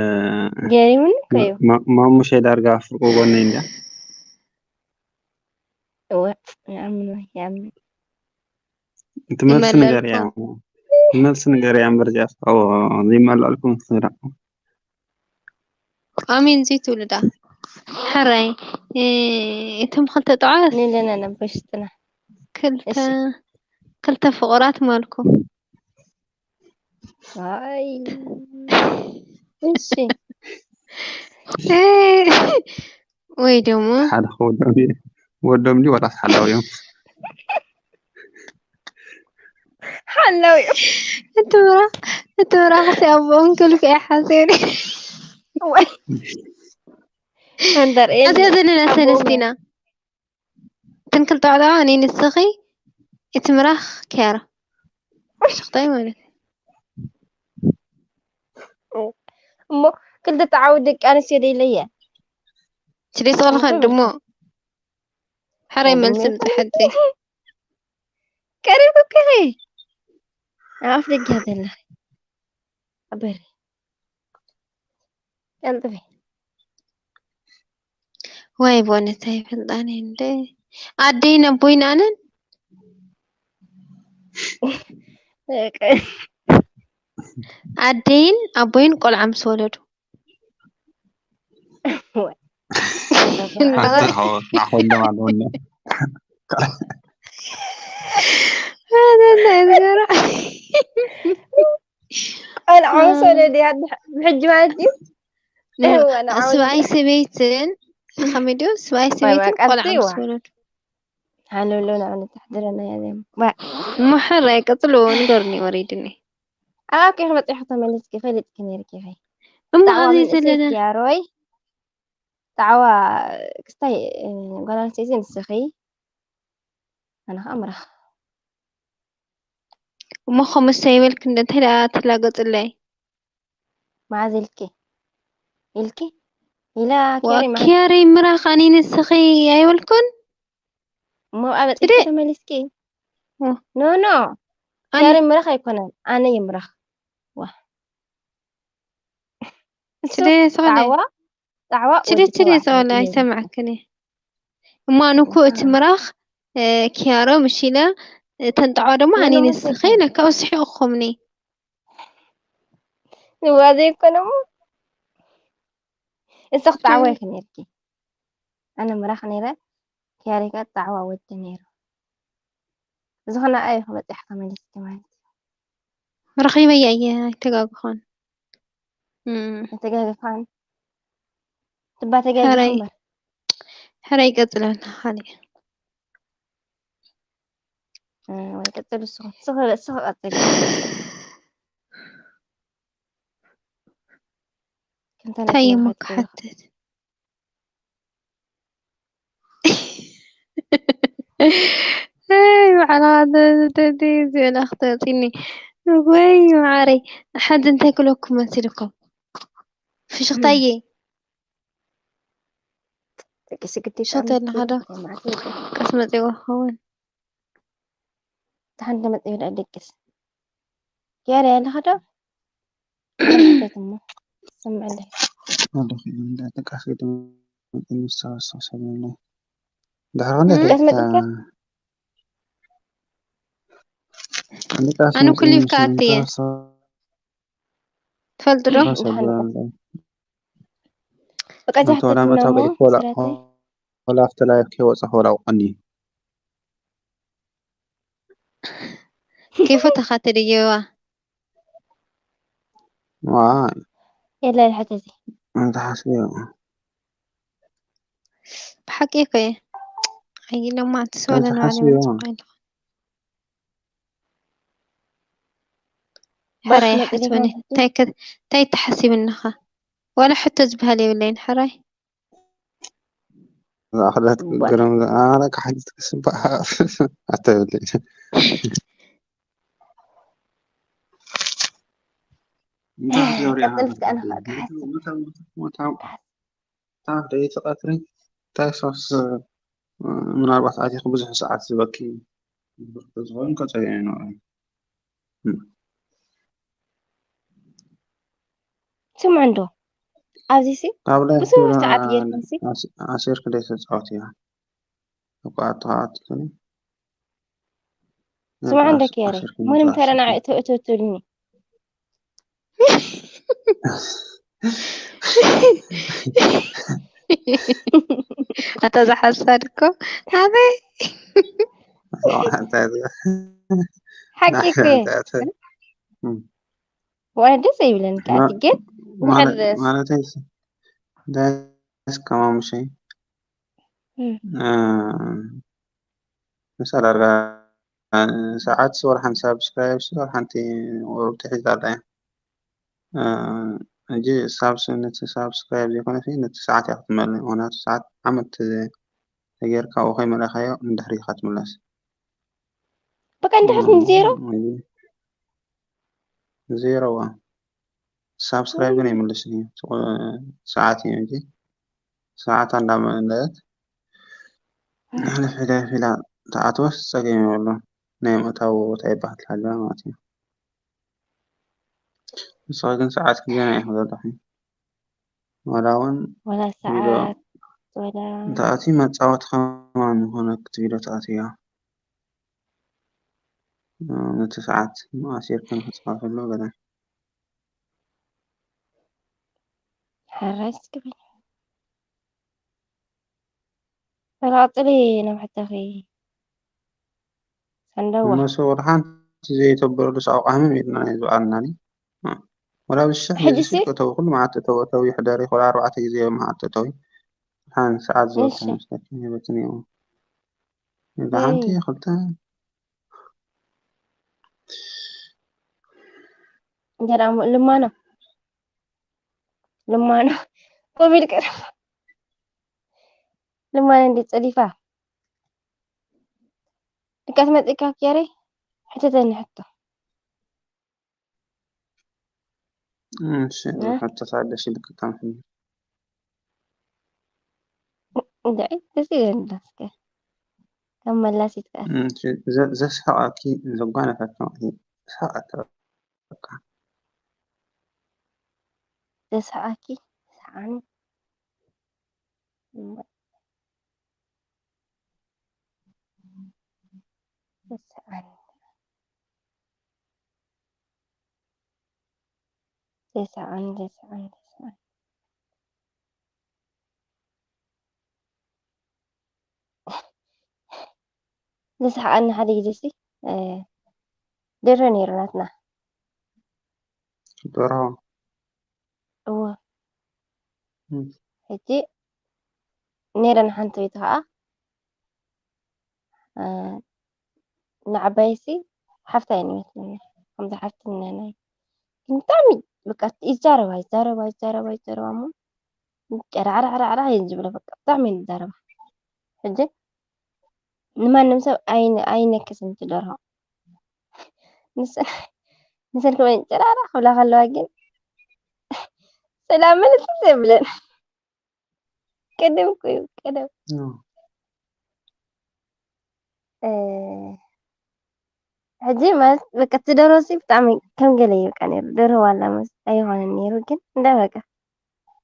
ገሪሙኒ እኮ እዩ። ማ-፣ ማሙሸይ ዳርጋ ፍርቁ ጎነይ እንድያ። እወ፣ ይኣምኖ፣ ይኣምኖ። እቲ መልሲ ይመለልኩም። ንገርያ። እቲ መልሲ ንገርያ እምበር እዚኣ፣ ኦ፣ ዘይመላልኩም ስራ። ኣሜን ዘይትብሉ ዳ። ሕራይ፣ እ፣ እቶም ክልተ ጣዕዋስ ንለና ነበር ሽጥና። ክልተ፣ እሺ። ክልተ ፍቑራት ማልኩም። ኣይ። እሺ። እ፣ ወይ ደሞ ሓደ ከወዶም ድዩ? ወዶም ድዩ ወላስ ሓላው እዮም? ሓላው እዩ። እቲ ምራኽ፣ እቲ ምራኽሲ ኣቦኦም ክልኩ ይሓስብ። ወይ። ሃንደር ኤል ኣብዚኣ ዘለና ሰለስቲና። እተን ክልተ ኣዕጣዋ፣ እኔ ንስኺ፣ እቲ ምራኽ ኪያራ። ሽኽታይ ማለት እዩ። እሞ ክልተ ጣዕዊ ደቂ ኣንስትዮ ደይለየ። ስለ ስቕልኻ እንታይ ድሞ። ሕራይ ድሞ መልሲ ይኹን። ምጽሓልቲ። ቀሪብኩ እኮ ኢኺ። ኣብ ኣፍ ደገ ዘለኺ። ኣብ በሪ። ቀልጥፊ። ወይ ቦነታ ይፈልጣኒ እንደ። ኣደይን ኣቦይን ኣነን? ኣደይን ኣቦይን ቆልዓ ምስ ወለዱ። ወይ። ሓንቲ ሓወት ናኾሎም ኣለውና። ኣነና ይዝገራ። ቆልዓ ምስ ወለዱ እያ ብሕ-፣ ብሕጂ ማለት እዩ። እዋ፣ ንዓወት ስብኣይ ሰበይትን ከመይ ድዩ? ስብኣይ ወይ ሰበይትን በቃ ቆልዓ እዋ። ምስ ወለዱ። ሃለውለው ንዓወት ተሕድረና እያ ዜማ። ዋ። እሞ ሕራይ ቀጽልዎ፣ ንገሩኒ፣ ወሪድኒ። ኣባኪ ክመጽእ ተመሊስኪ ፈሊጥኪ ነይርኪ ኢኺ። እሞ ጣዕዋ ኣብዚ መንእሰይ ዘለና ኪያሮይ። ጣዕዋ ክስታይ፣ እ፣ ጓል ኣንስተይቲ ንስኺ፣ ኣነ ኸኣ ምራኽ። እሞ ከምኡስ ኣይበልክን ዶ? እንታይ ደኣ ትላገጽለይ? መዓዝ ኢልኪ? ኢልኪ? ኢላ ዋ፣ ኪያሪ መዓዝ? ኪያሪ ምራኽ ኣነ ንስኺ ኣይበልኩን? እሞ ኣብ ኣጽቂ ትደ- ተመሊስኪ? ዋ። ኖ፣ ኖ። ኣነ ኪያሪ ምራኽ ኣይኮነን። ኣነ ይምራኽ። ዋ። እሱ ትደ ስኸነ? ጣዕዋ፣ ጣዕዋ ትደ ወዲ ትደ ተባዕታይ ስኸነ እዩ። ኣይሰማዕክን እየ። እሞ ኣነ እኮ እቲ ኣህ። ምራኽ፣ እ፣ ኪያሮ ምሽ ኢለ፣ እ፣ ተንጣዖ ደሞ ኣነ ኣነ ንስኺ መሰለኝ። ለካ ወስሒቕኩምኒ። እዋ ዘይኮነ እሞ። እሱ ክትዓወ ትደ- ኢኺ ነይርኪ። ኣነ ምራኽ ነይረ፣ ኪያሪ ከኣ ጣዕዋ ወዲ ነይሩ። ዝኾነ ኣዩ ክመጽሕ ከመልስኪ ማለት እዩ። ረኺበያ እየ፣ ኣይተጋግኾን። እም። ኣይተጋግፋን። ትባ ተጋጊኹ ሕራይ። እምበር። ሕራይ ቀጽለልና፣ ካልእ። እ፣ ወይ ቀጽሉ፣ ንስኹ፣ ንስኹ፣ ንስኹ ቀጽሉ። ክንተ እንታይ ነጥቢ እሞ ንሓትት? ክሓትት? ኣይ፣ ባዕልኻ ተ-፣ ተ-፣ ተ-፣ እዚኦ ላ ክተውፅኒ። ወይ መዓረይ፣ ሓንቲ እንታይ ክለኩም መሲልኩም? ፍሽኽታዬ። ደቂ ስግዲ ሸቶ ብጣዕሚ ኣለኻ ዶ? ትውድ ማዕረ ይውድ። ቀስ መፂእዎ ክኸውን። ደሓን ተመፂኡ ደኣ ደቅስ። ኪያሪ ኣለኻ ዶ? ሓተት እሞ። ስምዕለይ። ኣለኹ፣ እንዳ ተቃፊ ድማ እንሰባሰብ ሰብና። ድሕሪ ክንደይ እም? ደቂቃ? ቀስ መፂእካ? እንዳ ተቃፊ ኣነ ኩሊፍካ እንሰባሰብ ኣትየ። ትፈልጡ ዶ? ሰብና። ብቐዛሕቲ እንተ ወላ መእተዊ ትብለሞ ገይርኩ ወላ፣ ስራተይ። ወላ ኣብቲ ላይፍ ከይወጻኹ ወላ ኣውቀኒ። ከይፈተኻ ተደየዋ። ዋይ። የለ፣ ሕተቲ። እንታይ ሓስብዮ? ብሓቂ እኮ እየ። ኣይ፣ ኢሎማ፣ እቲ ሰው እንታይ ለንባለ ሓስብዮ? መጽቕ ኣይልኹ። ባስ ሕራይ መጽእ ሓስበኒ። ይኾን? እንታይ ከ-፣ እንታይ ተሓሲብንኻ? ዋላ ሕቶ ዝበሃል የብለይን፣ ሕራይ። ዝኣኽለት ዋ። ገረም፣ ኣረ፣ ካሕዲት ክስባእ ኣተብለይ። እንታይ ክትገብሪ ኢኻ? ቀጽል እስከ፣ ኣነ ኸኣ ክሓስብ። መታው፣ መታው፣ መታው፣ መታው፣ ደይቲ ቀትሪ፣ እንታይ ሶስ፣ ምናልባት ኣቲኺ ብዙሕ ሰዓት ዝበኪ ዝኸውን ከጸግዒ ይኖር። እም። ስምዑ እንዶ፣ ኣብዚሲ ካብ ላይ ብዙሕ ፊልም ሰዓት ጌርኩምሲ። ኣስ-፣ ኣሲርኪ ደይ ተጻወትያ? እኮ ኣተኻኣትክኒ። ስምዑ እንዶ፣ ኣስ-፣ ኪያሬ፣ ኣሲርኪ ምንም ምጻእ ተረና ኣሲርኪ። እቶ፣ እቶ ትብልኒ። ኣታ ዝሓሳድ እኮ ኣበይ? ሓቂ እኮ እዩ። እንታይ ተ-፣ እም። ዋላ ደስ ኣይብለኒ ከኣ፣ ማ-፣ ግን ማለት፣ ድሓር ማለተይ ስ-፣ እንታይ እስከ ማሙሸይ? እም። እ፣ ምሳሌ ኣርጋ ሰዓት ወላ ሓንቲ ሳብስክራይብ ወላ ሓንቲ ቁሩብ ትሕዝ ኣላ እያ። እ፣ ሕጂ ሳብስ-፣ ነቲ ሳብስክራይብ ዘይኮነሲ ነቲ ሰዓት እያ ክትመልእ። ምኽንያቱ ሰዓት ዓመት ተጌርካ ኣብኡ ከይመለእካዮ ንድሕሪት ኢኻ ትምለስ። በቃ ንድሕሪት እ፣ ንዜሮ? ሕጂ ዜሮ እዋ። ሳብስክራይብ ግን ኣይምልስን እዩ። ስቕ-፣ ሰዓት እዩ እንጂ። ሰዓት እንዳመለአት ሕልፍ ኢላ፣ ሕልፍ ኢላ ትኣትወስ ጸገም የብሉን። ናይ ምእታው ቦታ ይበሃል ትሃልያ ማለት እዩ። ንስኺ ግን ሰዓት ግዜ ናይ ኢኺ ዘለኺ። ዋላ እውን ወላ ቪድዮ ሰዓት፣ ወላ እንተ ኣትዩ መጻወቲ ከማን ዝኾነኪ ቪድዮ ትኣትያ። ነቲ ሰዓት ኣሲርክን ክጻወተሉ ገለ። ሕራይ እስኪ በል። በል ቀጽሊ ናብ ሕቶኺ። ሰንደዋ። እነሱ ወላ ሓንቲ ዘይተበሉስ ኣቋምም ኢልና እዩ ዝበኣልና። ወላ ብሽሕ ሕጂ ሲ? ዝሽቅ እተው፣ ኩሉ መዓልቲ እተው፣ እተው ይሕደር፣ ወላ ኣርባዕተ ግዜ መዓልቲ እተው። ሓንቲ ሰዓት ዝበልኩ እሺ። መስለኪ፣ ሂበትኒ እዩ። እዛ ሓንቲ እይ። ክልተ። እንጀራ ሞ-፣ ልማኖ። ልማኖ። ኮቢል ቀረብ። ልማነ እንዲ ጸዲፋ። ድቃት መጽእካ ኪያሬ? ሕተተኒ ሕቶ። እሺ፣ እ? ሕቶ ሳለሽ ድቅታም ሕኒ። እንድዒ፣ ደስ ይለኒ ዳስከ። ከም መላሲት ከኣ። እሺ፣ ዘ-፣ ዘስሓቃኪ ዘጓነፈኪ ማለት እዩ። ሰሓቃ በቃ። ዘስሓቃኪ? ሰሓቃኒ። እሞ ዘስሓቃኒ። ዘስሓቃኒ፣ ዘስሓቃኒ፣ ዘስሓቃኒ። ዘስሓቃኒ ሓደ ግዜ ሲ፣ እ፣ ደርሆ ነይሩ ናትና። ደርሆ? እወ። እም። ሕጂ ነይረን ሓንቲ ሰበይቲ ከኣ፣ እ፣ ንዓባይሲ ሓፍታ እየን ይመስለኒ። ከምዚ ሓፍቲ እኒአናይ። ግን ብጣዕሚ በቃ ይዛረባ፣ ይዛረባ፣ ይዛረባ፣ ይዛረባ እሞ ጨራዕራዕራዕራዕ እየን ዝብላ። በቃ ብጣዕሚ እየን ዝዛረባ። ሕጂ ንማንም ሰብ ኣይነ-፣ ኣይነክስን እቲ ደርሆ። ንሰን፣ ንሰን ከመይ ጨራዕራዕ ክብላ ከለዋ ግን ሰላም ምልስ የብለን። ቅድም እኮ እዩ፣ ቅድም። እም። እ፣ ሕጂ ማለት በቃ እቲ ደርሆ ሲ ብጣዕሚ ከም ገለ እዩ በቃ ነይሩ። ደርሆ ዋላ መስ ኣይኾነን ነይሩ፣ ግን እንዳ በቃ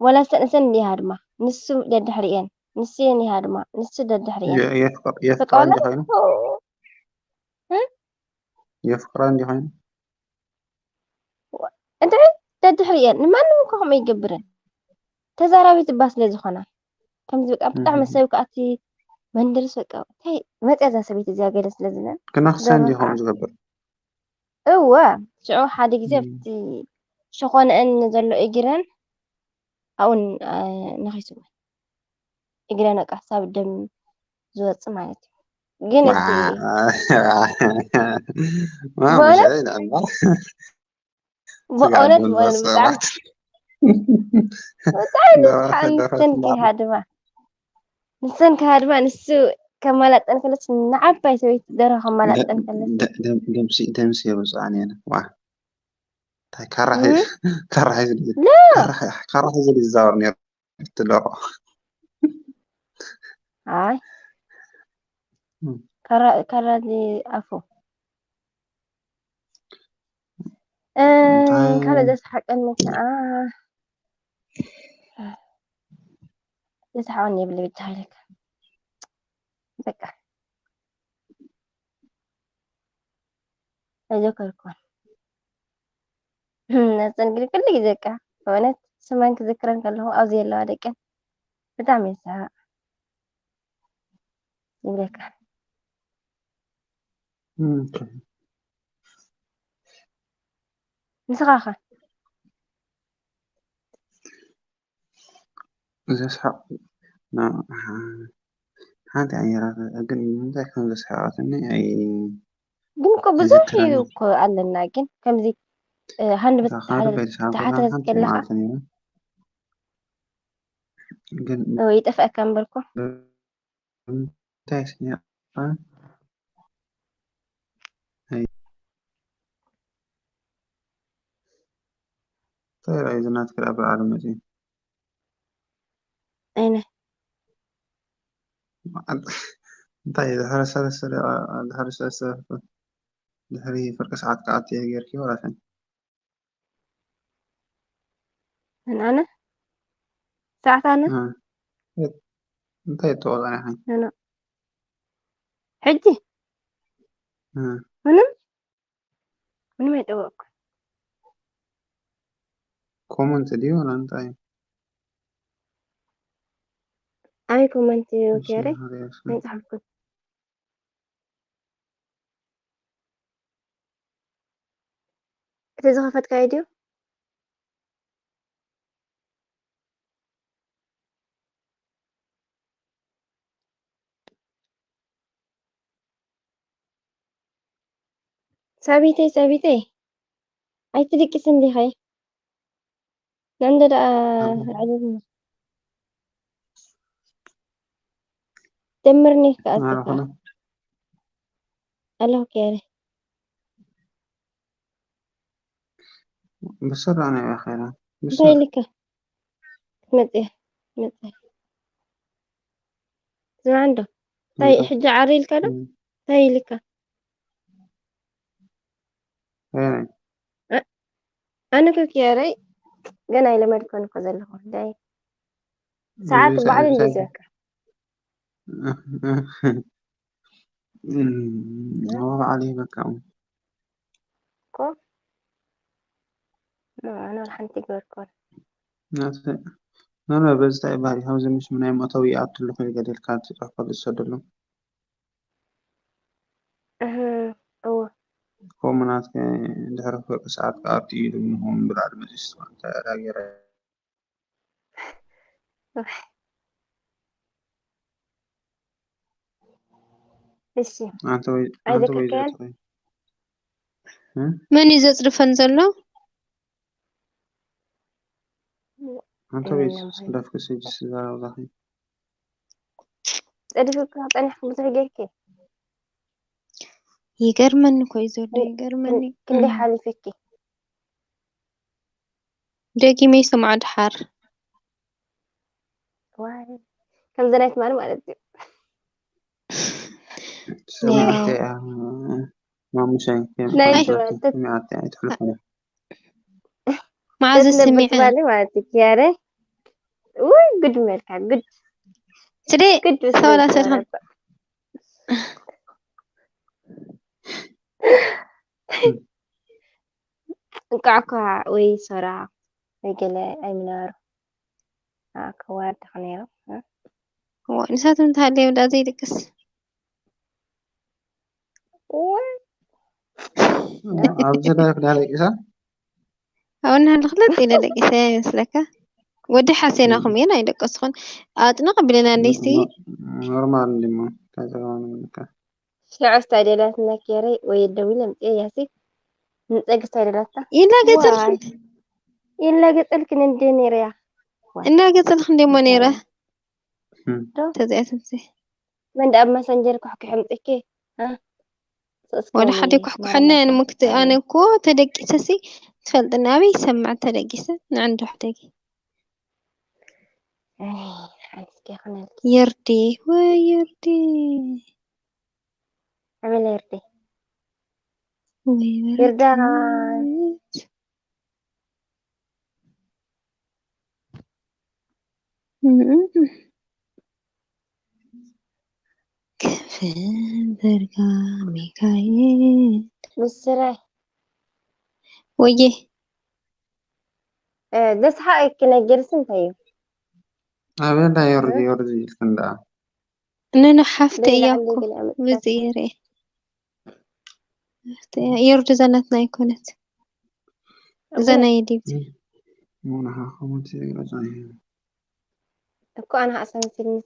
ዋላ ሰን-፣ ሰን እንዲሃድማ፣ ንሱ ደድሕሪኤን፣ ንሱ የን ይሃድማ፣ ንሱ ደድሕሪኤን። የ-፣ የፍቅር-፣ በቃ የፍቅራ ዋላ እንዲኾይኑ? እ? የፍቅራ እንዲኾይኑ? እንድዒ ደድሕሪኤን፣ ንማንም እኮ ከምኡ ይገብረን። ተዛራቢት እባ ስለ ዝኾና። ከምዚ በቃ ብጣዕሚ እም። ሰብ ከኣ እቲ መንደርስ በቃ፣ እንታይ መጽያ እዛ ሰበይቲ እዚኣ ገለ ስለ ዝብለን። ክነኽሰን ደርሆ እንዲኾኑ ከኣ ዝገብር? እወ፣ ሽዑ ሓደ ግዜ እም። ኣብቲ ሸኾነአን ዘሎ እግረን ኣብኡ ን-፣ አ፣ ነኺስወን። እግረን በቃ ክሳብ ደም ዝወጽእ ማለት እዩ። ግን እቲ ማ በእውነት ሙሻ ይልዕማ። በእውነት ስጋ ማለት ዘንበሰ ብጣዕሚ ማለት። ብጣዕሚ ደረሰ፣ ደስሓ ደረሰ ንሰን ማለት። ከይሃድማ ንሰን ከሃድማ ንሱ ከማላጠን ከለስ ንዓባይ ሰበይቲ ደርሆ ከማላጠን ከለስ ደ-፣ ደ-፣ ደምሲ፣ ደምሲ የብፅኣን እየን። ዋ። እንታይ ካራ እም? ሒዝ-፣ ካራ ሒዝ-፣ ላ። ካራ ሒ-፣ ካራ ሒዙ ዝዛወር ነይሩ እቲ ደርሆ። ኣይ። እም። ካራ፣ ካራ እዚ ኣፉ። እ፣ እንታይ ካልእ ዘስሓቀኒ ከዓ፣ ዘስሓቀኒ የብለይ ብቻ ኢለካ። በቃ። ኣይዘከርኩን። ነዘን ግን ኩሉ ግዜ በቃ፣ በእውነት ስመን ክዝክረን ከለኹ ኣብዚ ዘለዋ ደቀን ብጣዕሚ እየ ዝስሕቕ ይብለካ። ኦኬ። ንስኻ ኸ? ዘስሕቕ ና-፣ ሓንቲ ኣየራ ግን ንምንታይ ከም ዘስሕቐትኒ ኣይ-፣ ግን እኮ ብዙሕ እዩ ኣይዝክረንን። እኮ ኣለና፣ ግን ከምዚ፣ እ፣ ሃንደበት እዛ ካልእ ተሓተ-፣ ቤተሰብ ተሓተ ገዛን ሓንቲ ከለኻ መዓልቲ ነይሩ። ግን እ፣ ይጠፍኣካ እምበር እኮ። እንታይ ስኒዕካ? ኣይ። እንታይ ራእዩ ዝናትካ ደኣ ብዓል መጺኡ? ኣይነ። እንታይ ድሕሪ ሰለስተ ደቂቃ፣ ድሕሪ ሰለስተ፣ ድሕሪ ፍርቂ ሰዓት ክኣቱ እየ ጌርክዮ ዋላ እንታይ? ኣነ? ሰዓት ኣነ? እ። እንታይ ተቆጻኒ ሓን? ኣነ። ሕጂ? እ። ምንም? ምንም ኣይጠወቅኩ። ኮመንት ድዩ ዋላ እንታይ? ኣይ ኮመንት እዩ እሺ፣ ገይረ ሃሪያ እሺ። ኣይጸሓፍኩን። እቲ ዝኸፈትካዮ ድዩ? ሳቢተይ፣ ሳቢተይ፣ ኣይትድቅሲ እንዲኺ? ናንደ ደኣ ኣዎ። ዕልል። ደምርኒ ከኣ ማራ እስኻ። ኾነ ኣለኹ ኪያረ። ብስራ ናይ ኣኼራ ብስራ እንታይ ኢልካ ክትመጽእ ክትመጽእ? ስማዕ እንዶ እንታይ ሕጂ ዓር ኢልካ ዶ እንታይ ኢልካ? ኣነ እኮ ኪያረይ ገና ኣይለመድኮን እኮ ዘለኹ ዳይ ሰዓት ባዕሉ እንደ ዝበካ ባዕሉ ይበካ እኮ ኣነ ሓንቲ ገበርኮን ናተ ናና በዚ ታይ ባህሪ ካብ ዝምሽ ምናይ መእተዊ ይኣቱ ኣለኹ ይገደልካ ትፅሕፈሉ ዝሰደሉ እወ ከምኡ ናትከ ድሕሪ ፍርቂ ሰዓት ከኣ ኣብቲ ኢዱ ንኹን ብላዕሊ መሊሱ ተራጊረ እሺ ኣንተ ወይ ኣንተ ወይ ኣይዘክርከን ዘጥሪ መን እዩ ዘፅድፈን ዘሎ? ኣንተ ወይ ስደፍክ ስጅ ስዛረብ ዛኺ ፀድፍካ ፀኒሕክ ብዙሕ ጌርኪ ይገርመኒ እኮ እዩ ዘሎ ይገርመኒ። ክንደይ ሓሊፍኪ ደጊመ ይሰምዖ ድሓር ዋይ ከምዚ ናይ ትማሊ ማለት እዩ ሰሚዕከያ ማሙሻይ ናይ ሰሚዓትያ ኣይትሕልፎ መዓዝ ሰሚዐ ትማሊ ማለት እዩ ኪያረ ውይ ግድ መልካ ግድ ስደ ግድ ተወላሰልካ እንቃዕ እኳ ወይ ሶራ ወይ ገለ ኣይምነበሩ ከዋርድኻ ነይሮም ንሳቶም እንተሃልዮም ዳ ዘይድቅስ ኣብዚ ላይፍ ዳ ደቂሳ ኣብና ንክለጥ ኢለ ደቂሰ ይመስለካ ወዲ ሓሴናኹም እየን ኣይደቀስኹን ኣጥንቕ ብለና ኣለይሲ ኖርማል እንዲሞ ታዘባንካ ሽዑ ስታይደላት እናኬረ ወይ ደዊለ ምፅእ ያሲ ንፀግ ስታይደላታ ይላገፀልክን ይላገፀልክን እንደ ነይረያ እናገፀልክ እንደሞ ነይረ ተዚኣትምሲ መን ደኣ መሰንጀር ኩሕኩሕ ምፅኪ ወደ ሓደ ኩሕኩሕነ ንምክት ኣነ እኮ ተደቂሰሲ ትፈልጥና ኣበይ ይሰማዕ ተደቂሰ ንዕንዶ ሕደጊ ሓንስኪ ክነልኪ የርዲ ወይ የርዲ ኣበለ የርዲ ወይ ይርዳ ከፍ ዘርጋ ሚካኤል ምስራይ ወየ ደስሓ ክነግርስ እንታይ እዩ ኣበላ የርዲ የርዲ ኢልክን ደኣ ንንሓፍተ እያ እኮ ብዝየረ የርዲ ዘናትና ኣይኮነት እዛ ናይ ዲብ ምናኻ ከምቲ ገዛ እኮ ኣነ ኣሰምስልኒ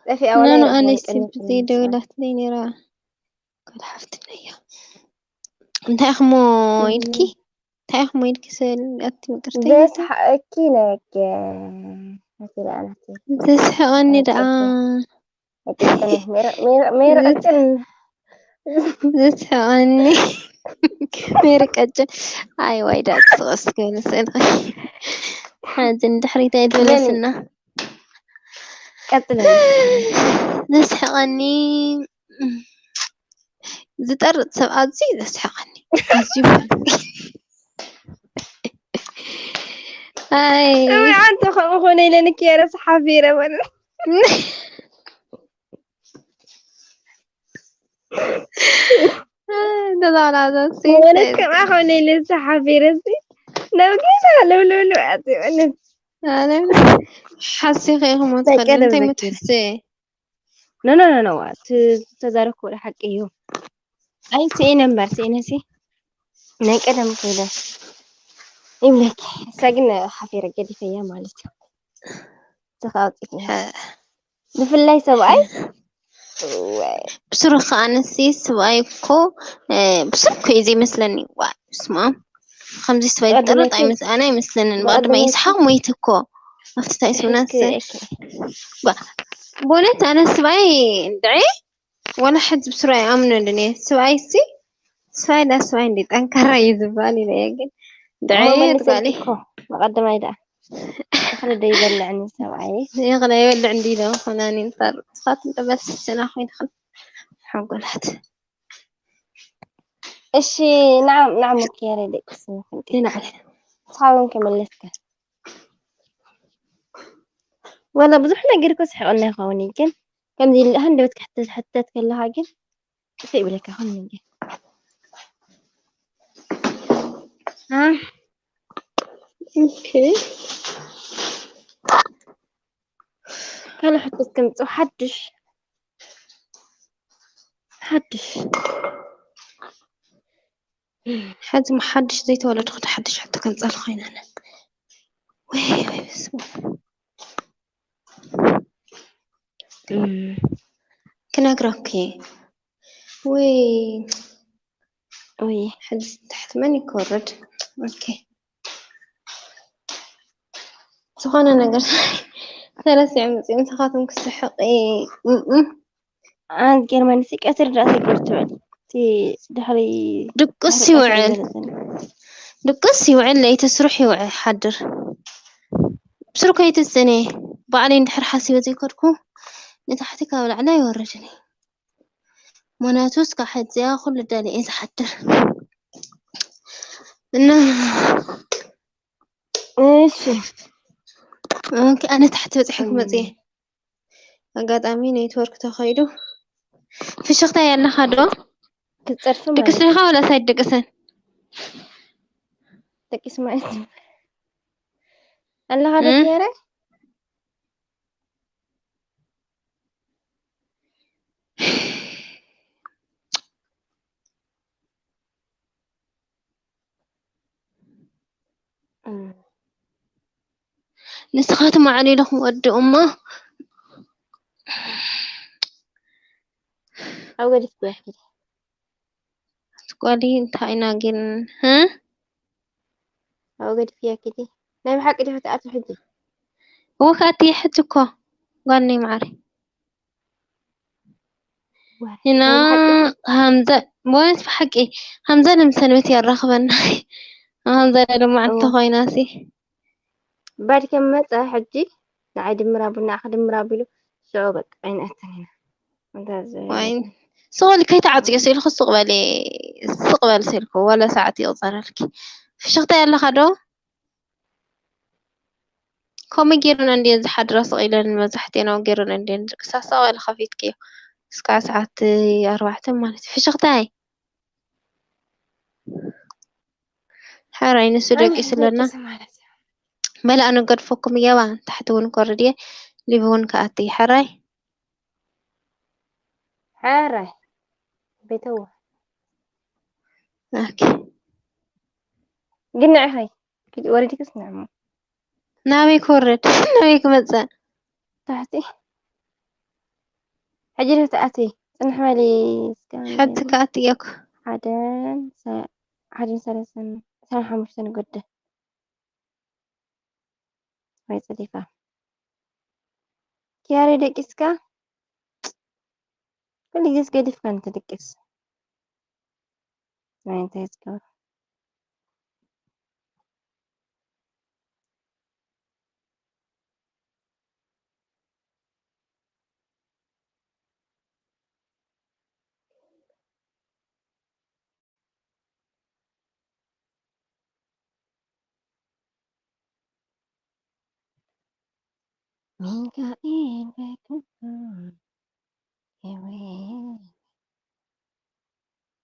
ጠፊኣ ኖኖ ኣነ ስልክ ዘይደውላትለይ ነይራ ካልሓፍትለያ እንታይ ኢኽሞ ኢልኪ እንታይ ኢኽሞ ኢልኪ ስእሊ ኣቲ ምቅርቲ ዘስሓቀኪ ነገ ዘስሕቀኒ ደኣ ሜረ ቀጭን ዘስሕቀኒ ሜሪ ቀጭን ኣይ ዋይ ዳ ትስቀስ ክብል ስእልኺ ሓዚ ንድሕሪት ኣይትመለስና ቀጥለ ዘስሕቀኒ ዝጠርጥ ሰብ ኣዝዩ ዘስሕቀኒ ኣዝዩ ኣይ ኣንተ ከምኡ ኮነ ኢለ ንክየረስ ሓፊረ ማለት እንደዛ ወላዛሲ ወለት ከማ ኮነ ኢለ ዝሓፊረ ሲ ናብ ገዛ ለውለውለው ኣፅበነት ሓሲኸ ኢኹም ትፈልጡ እንታይ መትሕሰ ኖ ኖ ኖ ኖ ተዛረብኩ ወደ ሓቂ እዩ ኣይ ስኢነ እምበር ስኢነ ሲ ናይ ቀደም ኮይነ ይብለኪ እሳ ግን ሓፊረ ገዲፈያ ማለት እዩ ተኻውፂት ብፍላይ ሰብኣይ ብስሩ ከዓ ኣነሲ ሰብኣይ እኮ ብስሩ እኮ እዩ ዘይመስለኒ ዋ ስማ ከምዚ ሰብኣይ ዝጠርጥ ኣነ ኣይመስለንን ብቐድመ ይስሓቅ ሞይት እኮ ኣብቲ እንታይ ስብናት በእውነት ኣነ ስብኣይ እንድዒ ወላ ሕዚ ብስሩ ኣይኣምነሉን እየ። ስብኣይ ሲ ስብኣይ ዳ ስብኣይ እንዲ ጠንካራ እዩ ዝበሃል ኢለ እየ፣ ግን ድዐ እሞ መልሰልኪ ጓሊ እኮ። መቐደማይ ደኣ እኽሊ ዶ ይበልዕኒ ሰብኣይ? ይኽለ ይበልዕ እንዲ ኢለ ኮናኒ ንፈር ስኻት እንደ በስስና ኮይንኽን ሓጎላት። እሺ፣ ንዓም ንዓም ወኪያለ ደቂ ስምክንቲ ንዓለ። ንስኻ እውን ከመለስካ። ወላ ብዙሕ ነገር እኮ ስሕቕና ይኸውን እዩ፣ ግን ከምዚ ኢሉ ሃንደበት ክሕተት ሕተት ከለኻ ግን እንታይ ይብለካ ይኸውን እዩ። አ? ኦኬ። ካልእ ሕቶ እስከምፅእ ሓድሽ ሓድሽ ሓዚ ሓድሽ ዘይተወለድኩ ሓድሽ ሕቶ ከምፀልኩ ኮይናነ። ወይ ወይ በስመ እም፣ ክነግረኪ ወይ ወይ ሕዚ ታሕቲ መን ይኮርድ? ኦኬ። ዝኾነ ነገር ተረሲዖም መፅኡ ንስኻትኩም ክስሕቕ እም፣ እም። ኣንት ጌርመን ሲ ቀትሪ ዳኣ ተግብር ትበል። እቲ ድሕሪ ድቅስ ድሕሪ ቀትሪ ይውዕል። ዝበለጸን። ድቅስ ይውዕል፣ ለይቲ ስሩሕ ይውዕል ሓድር። ብስሩ ከይትጽኔ፣ ባዕለይ እንድሕር ሓሲበ ዘይከድኩ፣ ንታሕቲ ካብ ላዕሊ ኣይወርድን እየ። ምኽንያቱ እስካብ ሕዚኣ ኩሉ ደልየ እየ ዝሓድር። እና እሺ። ኦኬ፣ ኣነ ታሕቲ በጺሐ ክመጽእ እየ። ኣጋጣሚ ኔትወርክ ተኸይዱ። ፍሽኽታ ኣለኻ ዶ? ክትጸርፊ ማለት ድቅስ ዲኻ ወላስ ኣይትድቅስን? ደቂስ ማለት ኣለኻ ዶ እም? ትያረ? እም። ንስኻትኩም ኣዕሊልኩም ወድኡ እሞ ኣብ ገዲፍክያ ኪዲ። ኣቲ ጓሊ እንታይ ኢና ግን፣ ህ? ኣብ ገዲፍክያ ኪዲ። ናይ ብሓቂ ዲኺ ትኣትዊ ሕጂ? እወ፣ ክኣቲ እየ ሕጂ እኮ፣ ጓልነይ መዓረይ። ዋይ፣ ኢና ናይ ብሓቂ? ሃምዛ፣ በእውነት ብሓቂ፣ ሃምዛ ለምሰንበት የራኽበና። ሃምዛ ድማ እወ። እንተኾይናሲ። ባድ ከም መጸ ሕጂ ንዓይ ድምር ኣቢሉ፣ ንዓኺ ድምር ኣቢሉ፣ ሽዑ በቃ ኣይንኣትን ኢና። እንታይ ዝ-፣ ዋይ፣ ስቕ በሊ ከይተዓጽዮ ስኢልኪ ስቕ በሊ፣ ስቕ በሊ ስኢልኪ፣ ወላ ሰዓት ይቕጸረልኪ። ፍሽኽታ ኣለኻ ዶ? ከምኡ ጌርና እንድየን ዝሓድራ ስቕ ኢለን መብዛሕትኤን ኣብኡ ጌረን እንድየን ዝድቅሳ። ስቕ በሊ ከፊትክዮ። እስካዕ ሰዓት ኣርባዕተ ማለት እዩ። ፍሽኽታይ። ሕራይ ንሱ ኣይ፣ ደቂሱ ኣለና። ደቂሱ ማለት እዩ። በል ኣነ ገድፈኩም እየ ባ፣ ታሕቲ እውን ኮርድ እየ፣ ሊቭ እውን ክኣቲ እየ። ሕራይ። ሕራይ። ቤተዋ። ኦኬ። ግን ንዕኸይ፣ ወሪድክስ ንዕሞ። ናበይ ክወርድ? ናበይ ክመጽእ? ታሕቲ። ሕጂ ዶ ትኣትዊ? ጽንሕ በሊ እስከ። ሕጂ ክኣቲ እየ እኮ። ሓደን ሰ-፣ ሓደን ሰለስተን፣ ዕስራን ሓሙሽተን ይጎድል። ወይ ጸዲፋ። ኪያሬ ደቂስካ? ኩሉ ግዜስ ገዲፍካ እንትድቅስ። ናይ እንታይ ዝገብር? ሚካኤል በክንዱ ገብርኤል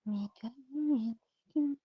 ሚካኤል በክንዱ።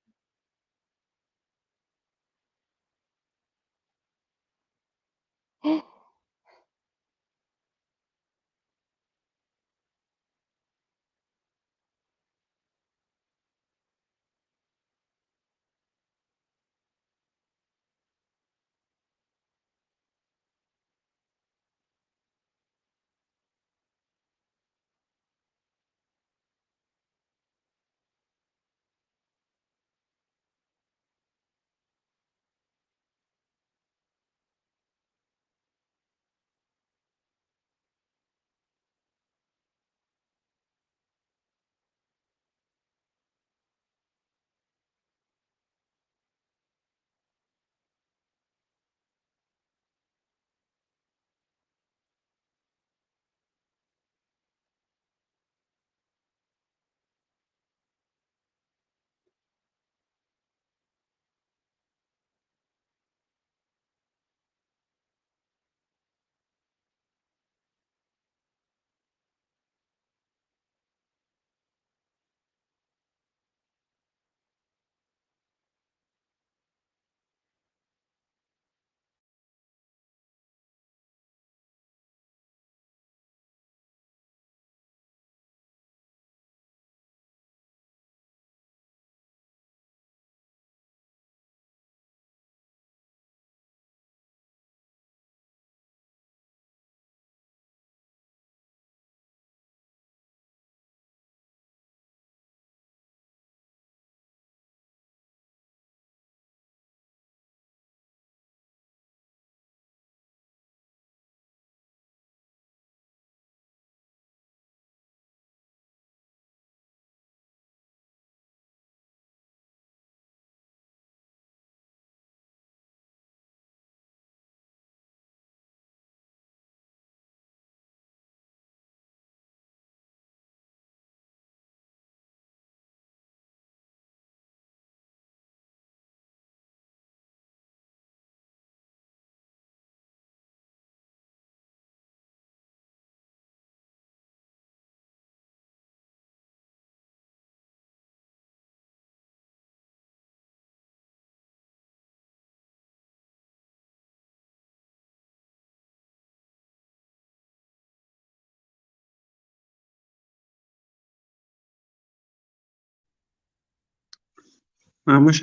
ኣሙሽ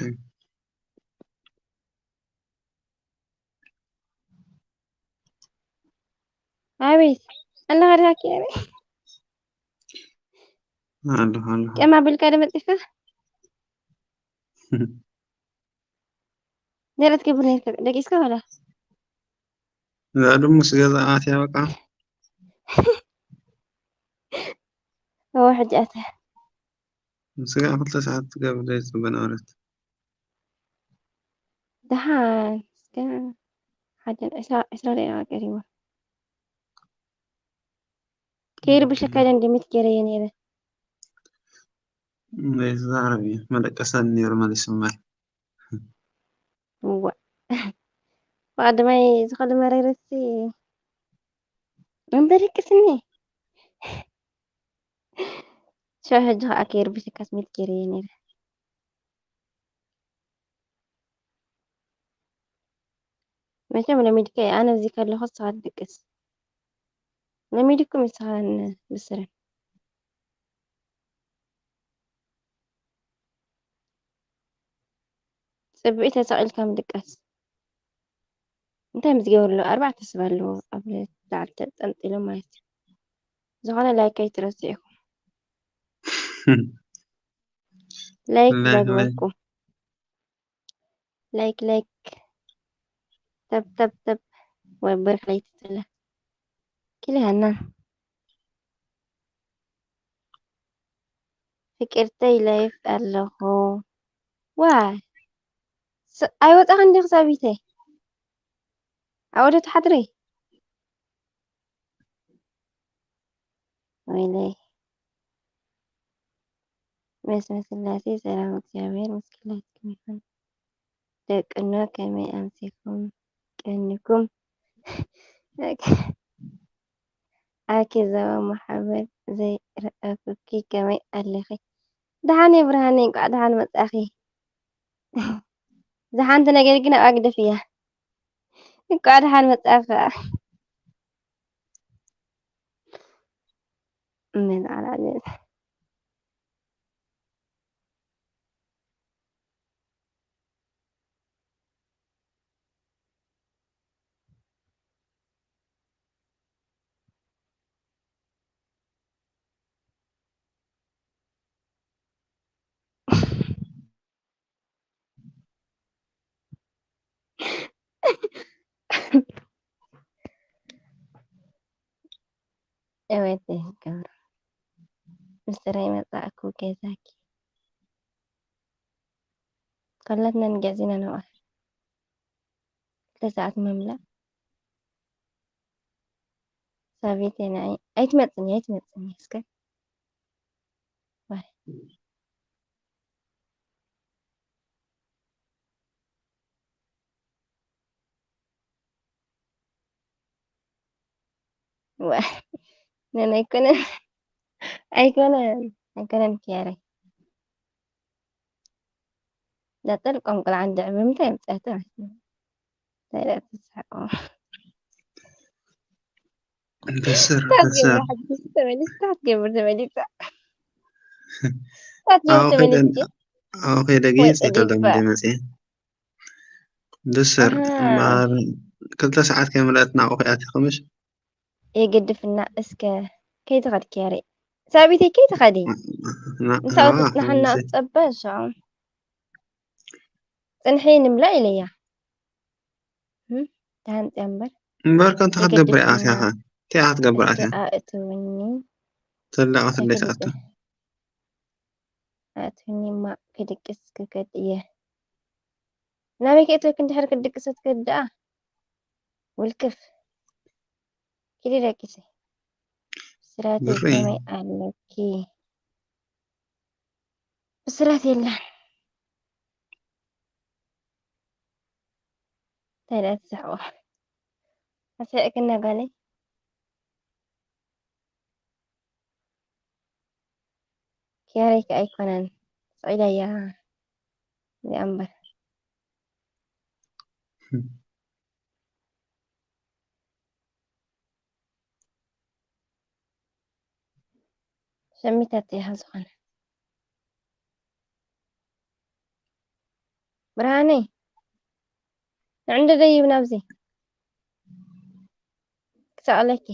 ኣቤት ኣለኻ ድኻ ኪያሬ? ኣለኹ ኣለኹ። ቀማ ብልካ ዶ መጢፍካ? ገለ ትገብር ነርካ ደቂስካ ወላ? እዛ ድሙ ስገዛ ኣትያ በቃ። እወ ሕጂ ኣትያ። ስጋ ክልተ ሰዓት ትገብር ዘይፅበ ነበረት። ደሓን እስከ ሓደ ዕስራ ዕስራ ደቂቃ ቀሪቡ። ከይርብሸካ ኢለ እንድሚት ገይረዮ ነይረ። ዘይዛረብ እዩ መደቀሰኒ ነይሩ መሊሱ ማይ። እዋ ብቐዳማይ ዝኸሉ መረረሲ እምበደቅስኒ። ሸው ሕጂ ከዓ ከይርብሸካ ስሚት ገይረዮ ነይረ። መቸም ለሚድካ እየ ኣነ እዚ ከለኹ ንስኻ ትድቅስ። ለሚድኩም ንስኻን ብስረን። ጽብኢ ተሰቒልካ ምድቃስ። እንታይ ምስ ገበሩ ኣለዉ? ኣርባዕተ ሰብ ኣለዉ ኣብ ላዕሊ ተጠንጢሎም ማለት እዩ። ዝኾነ ላይክ ኣይትረስዑ ኢኹም። ላይክ ላይክ፣ ላይክ። ዳግመኩም። ላይክ ላይክ። ተብ ተብ ተብ። ወይ ብርክ ለይቲ ትብለ። ኪሊ ሃና። ፍቅርተይ ላይፍ ኣለኹ። ዋይ። ስ-፣ ኣይወጣኽን ዲኺ ሳቢተይ? ኣብኡ ዶ ትሓድሪ? ወይለይ። በስመ ስላሴ ሰላም እግዚኣብሔር ምስ ኩላትኩም ይኹን። ደቅኖ ከመይ ኣምሲኹም ቀኒኩም? ኣኪ ዘባ መሓመድ ዘይረኣኩኪ ከመይ ኣለኺ? ደሓን እየ ብርሃነይ፣ እንቋዕ ደሓን መጻኺ። ዝሓንቲ ነገር ግን ኣብ ኣግደፍ እያ። እንቋዕ ደሓን መጻኺ ከኣ። እመን ዓላልን። እወት ገብሩ ምስጢረይ መጻእኩ ገዛኪ። ከላትና ንገዚና ነውኣል። ክልተ ሰዓት መምላእ። ሳቤተይ ንዓይ ኣይትመጽን እያ፣ ኣይትመጽን እያ እስከ። ዋይ። ዋይ። ነን ኣይኮነን። ኣይኮነን። ኣይኮነን ኪያረይ። ዳጠል ቆንቆልዓ እንድዒ ብምንታይ ኣምፅኣቶ ማለት እዩ? እንታይ ደኣ ትስሕቁ? በስር እንታይ በስር ትገብር ሕጂ? ተመሊስካ ትገብር ተመሊስካ። እንታይ ትገብር ኣብኡ ከይደ ተመሊስኪ? ኣብኡ ከይደ ወይ ገይፅ ይተልደ ጸዲፍካ። ምደ መፅየ። በስር ኣሃ። እምበሃር ክልተ ሰዓት ከይመለአት ናብኡ ከይኣትኹምሽ? የገድፍና እስከ ከይትኸድኪ ያሬ። ሳቢተይ ከይትኸዲ። ና- እንታይ ናብኣ ንሕና ከይመፅእ። ጸበ ሻው። ጽንሒ ንምላ ኢለያ። እም፣ ተሃንጽያ እምበር። እምበር ከም ትኸትገብር የገድፍና። ኣትያ ኸ? እንታይ ኢኻ ክትገብር እስከ ኣትያ? ኣእትውኒ። ተላቕ ትለይ ኣይክድቅስ። ትኣቱ። ኣእትውኒ እማ ክድቅስ ክከድ እየ። ናበይ ከእትወኪ እንድሕር ክድቅስ ትከድ ደኣ? ውልቅፍ። ኪዲ ደቂሰይ። ብስራት ብሪ። ከመይ ኣለኪ? ብስራት የለን። እንታይ ደኣ ትስሕቁ? ኣስሕቅክና ጓለይ? ኪያረይ ከኣ ኣይኮነን። ስዒዳ እያ እዚኣ እምበር። ሸሚታት እያ ዝኾነ። ብርሃነይ፣ ንዕንዲ ደይብ ናብዚ ክሳቐለኪ።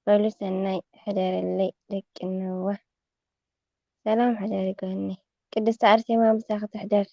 በሉ ሰናይ ሕደርለይ ደቂ ነዋ። ሰላም ሕደሪ ጎኒ። ቅድስቲ ኣርሴማ ምሳኺ ትሕደር።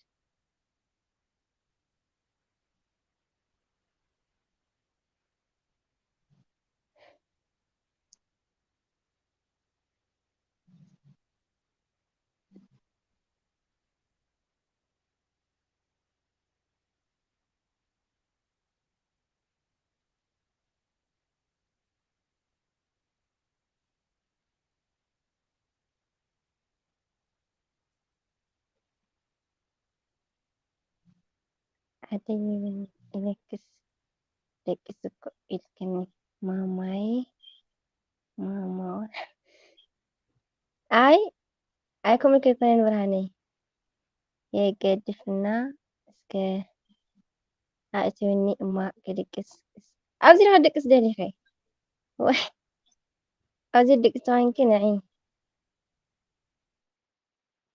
ኣደይ ኢለክስ ደቂስ እኮ ኢልክኒ ማማይ ማማ። ኣይ ኣይ ከምኡ ከይኮነን ብርሃነይ የገድፍና እስከ ኣእትውኒ እማ ክድቅስ ኣብዚ ዳ ክድቅስ ደሊኸ ወይ ኣብዚ ድቅስ ተዋንኪ ንዒ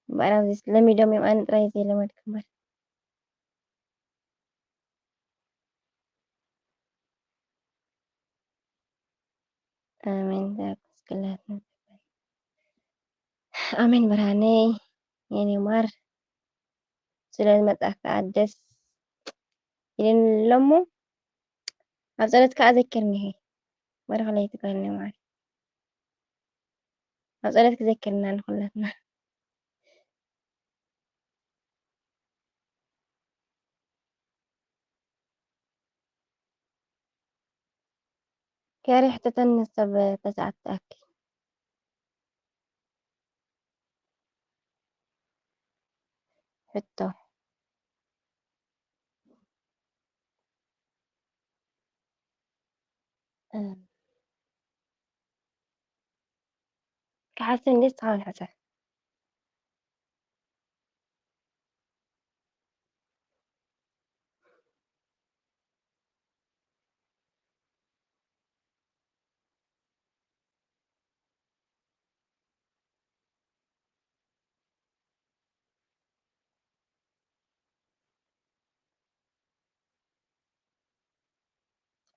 እምበኣር ኣብዚ ለሚዶም እዮም ኣነ ጥራይ ዘይለመድኩ እምበር። ኣሜን። ዛብ ስቅላት ኣሜን። ብርሃነይ የኔ ማር ስለ ዝመጣ ከዓ ደስ ኢልን ኣሎ እሞ ኣብ ጸሎት ከዓ ዘክርኒ። መርኸ ለይቲ ጓል ማር ኣብ ጸሎት ክዘክርና ንኩላትና። ከሪ ሕተተኒ ሰብ ተሰዓት ተኣኪ ሕቶ ክሓስብ እንዴ ስኻውን ሕሰብ።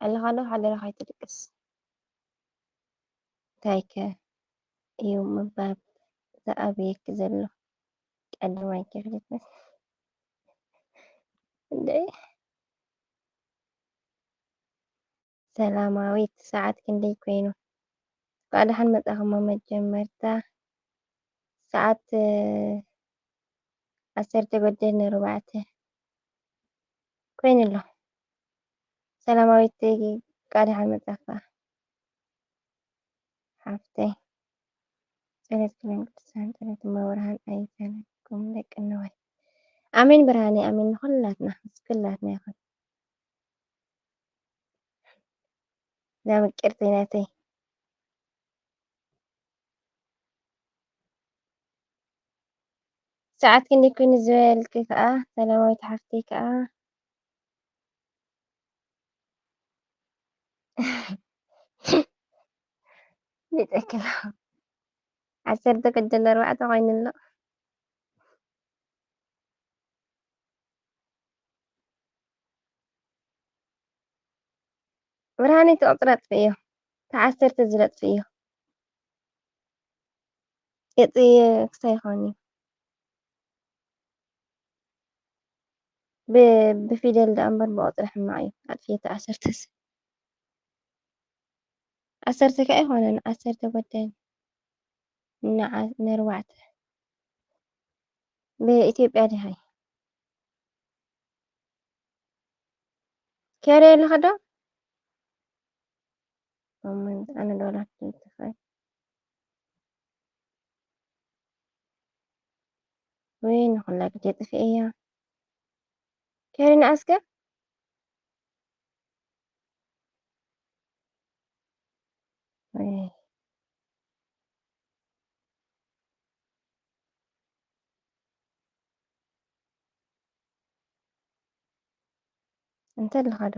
ኣለኻ ዶ ሓደራኻ ኣይትድቅስ። እንታይ ከ እዩ ምባብ ዝኣብየኪ ዘሎ? ቀዳማይ ክፍሊት እንደ ሰላማዊት ሰዓት ክንደይ ኮይኑ? እንኳዕ ደሓን መጻኹም። መጀመርታ ሰዓት ዓሰርተ ጎደል ንኣርባዕተ ኮይኑ ኣሎ። ሰላማዊት እንኳዕ ደሓን መጻኻ ሓፍተይ። ጸሎት ክለን ቅዱሳን ጸሎት እመብርሃን ኣይፈለኩም ደቂ ነዋይ። ኣሜን ብርሃነይ ኣሜን ንኹላትና ምስ ኩላትና ይኹን። እዛ ምቅርቲ ናተይ ሰዓት ክንደይ ኮይኑ ዝበልኪ ከኣ ሰላማዊት ሓፍተይ ከኣ ሊጠክላ ዓሰርተ ክልተ ኣርባዕተ ኮይኑ ኣሎ። ብርሃነይ እቲ ቁፅሪ ኣጥፍእዮ። እቲ ዓሰርተ ዝለጥፍእዮ። የጥፍእዮ ክሳይ ይኸውን እዩ። ብ- ብፊደል ደኣ እምበር ብቁፅሪ ሕማቕ እዩ። ኣጥፍእዮ እቲ ዓሰርተ ስ- ዓሰርተ ከ ኣይኮነን፣ ዓሰርተ ጎደል ንዓ- ንኣርባዕተ። ብኢትዮጵያ ዲሃይ? ኬሪ ኣለኻ ዶ? ኮመንት ኣነ ዶላር ትኽእል ወይ ንኹላ ግዜ ጥፍኤያ። ኬሪ ንኣስከ ወይ እንተ ኣለኻ ዶ?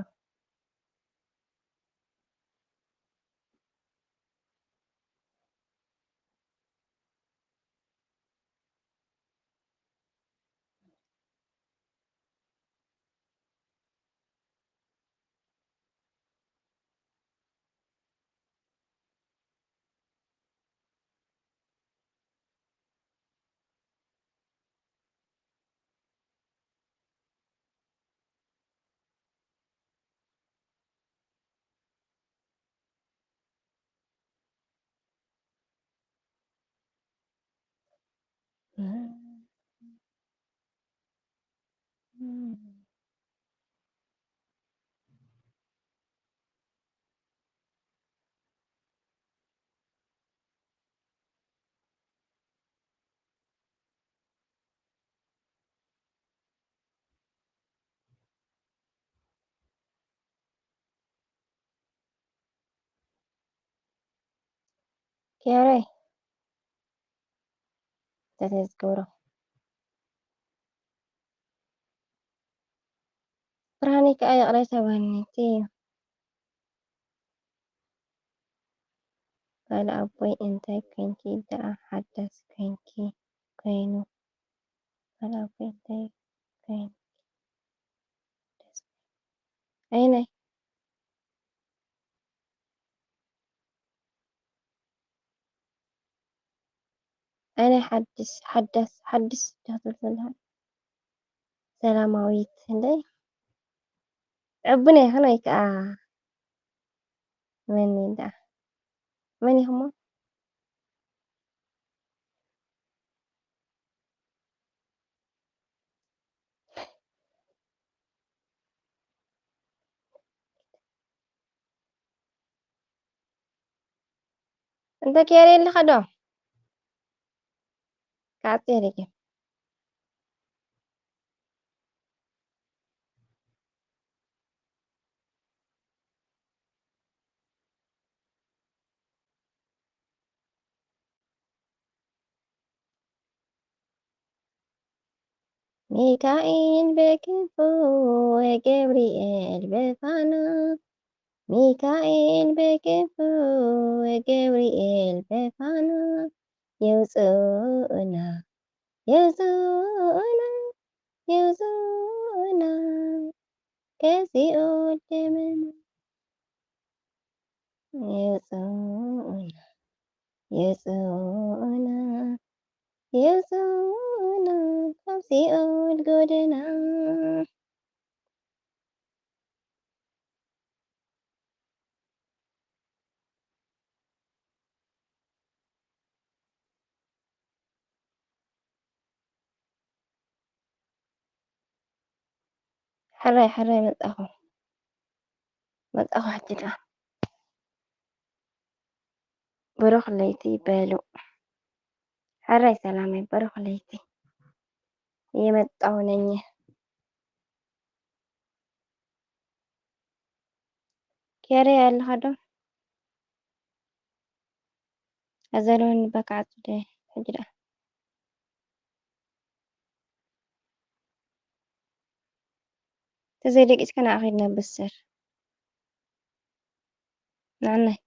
ኪያራይ፣ እንታይ ዝገብሮ? ብርሃነይ ከኣ ይቕሬታ በሃኒ፣ እቲ እዩ። ጓል ኣቦይ እንታይ ኮይንኪ ደኣ ሓዳስ ኮይንኪ ኮይኑ? ጓል ኣቦይ እንታይ ኮይንኪ ደስ ኣይናይ ኣነ ሓድሽ ሓዳስ ሓድሽ ዲኻ ትብል ዘለኻ? ሰላማዊት እንደ ዕቡን ኢኽን ወይ ከዓ መን እንዳ መን ኢኽሞ? እንተ ኬር የለኻ ዶ? ካጽ የለኪ። ሚካኤል በክንፉ ወገብርኤል በፋና፣ ሚካኤል በክንፉ ወገብርኤል በፋና፣ የውፅኡና፣ የውፅኡና፣ የውፅኡና፣ ከሲኦት ደመና፣ የውፅኡና፣ የውፅኡና፣ የውፅኡና፣ ካብ ሲኦል ጎደና። ሕራይ፣ ሕራይ መጻኹ፣ መጻኹ ሕጂ ደኣ። ብሩኽ ለይቲ በሉ። ሕራይ ሰላመይ፣ ብሩኽ ለይቲ። እየመጣሁ ነኝ። ኬሪ ኣለኻ ዶ? ኣዘለውን በቃ፣ ጽደ ሕጂ ደኣ። ተዘይደቂስካ ንዓ ኸይድና ብሰር። ንዓናይ።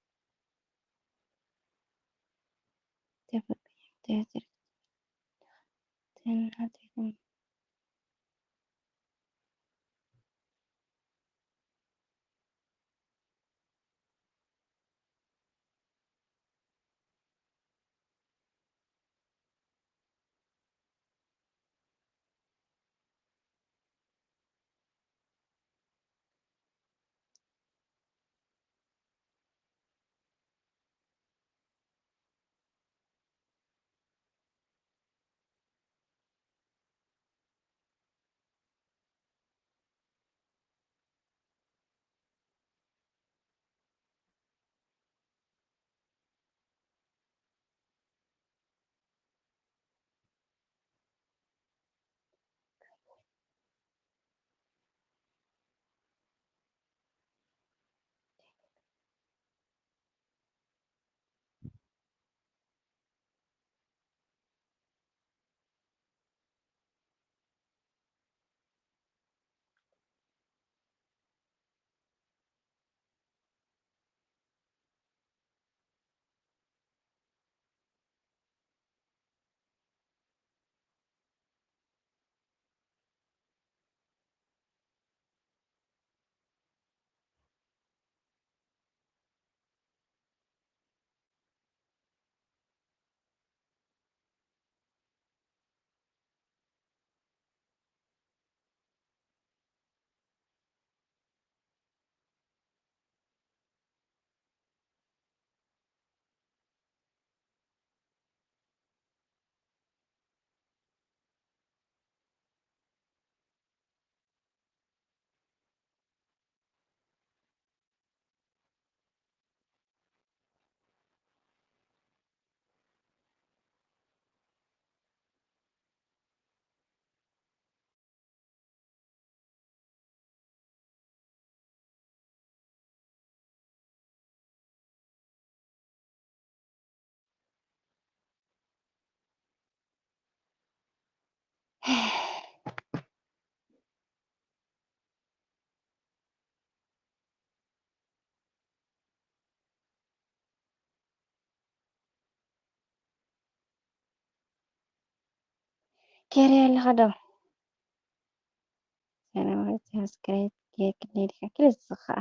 ኬርያ ኣለኻ ዶ? ሰላማዊት፣ ሳብስክራይብ ጌርክለይ ዲኻ? ክልስ ኸኣ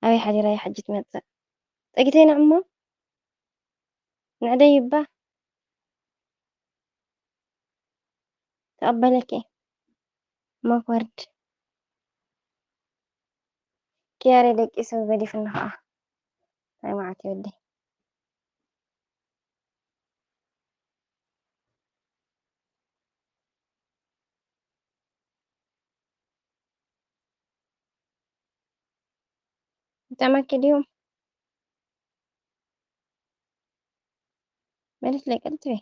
ኣበይ ሓዲራ እያ ሕጂ ትመጽእ? ጸጊተይ ንዕሞ ንዕደይ እባ ተቐበለኪ። መክወርድ ኪያሬ ደቂሱ ገዲፉና ኸኣ። እንታይ መዓት እዩ ወደይ። ይጥዕመኪ ድዩ? መልስለይ ቀልጥፊ።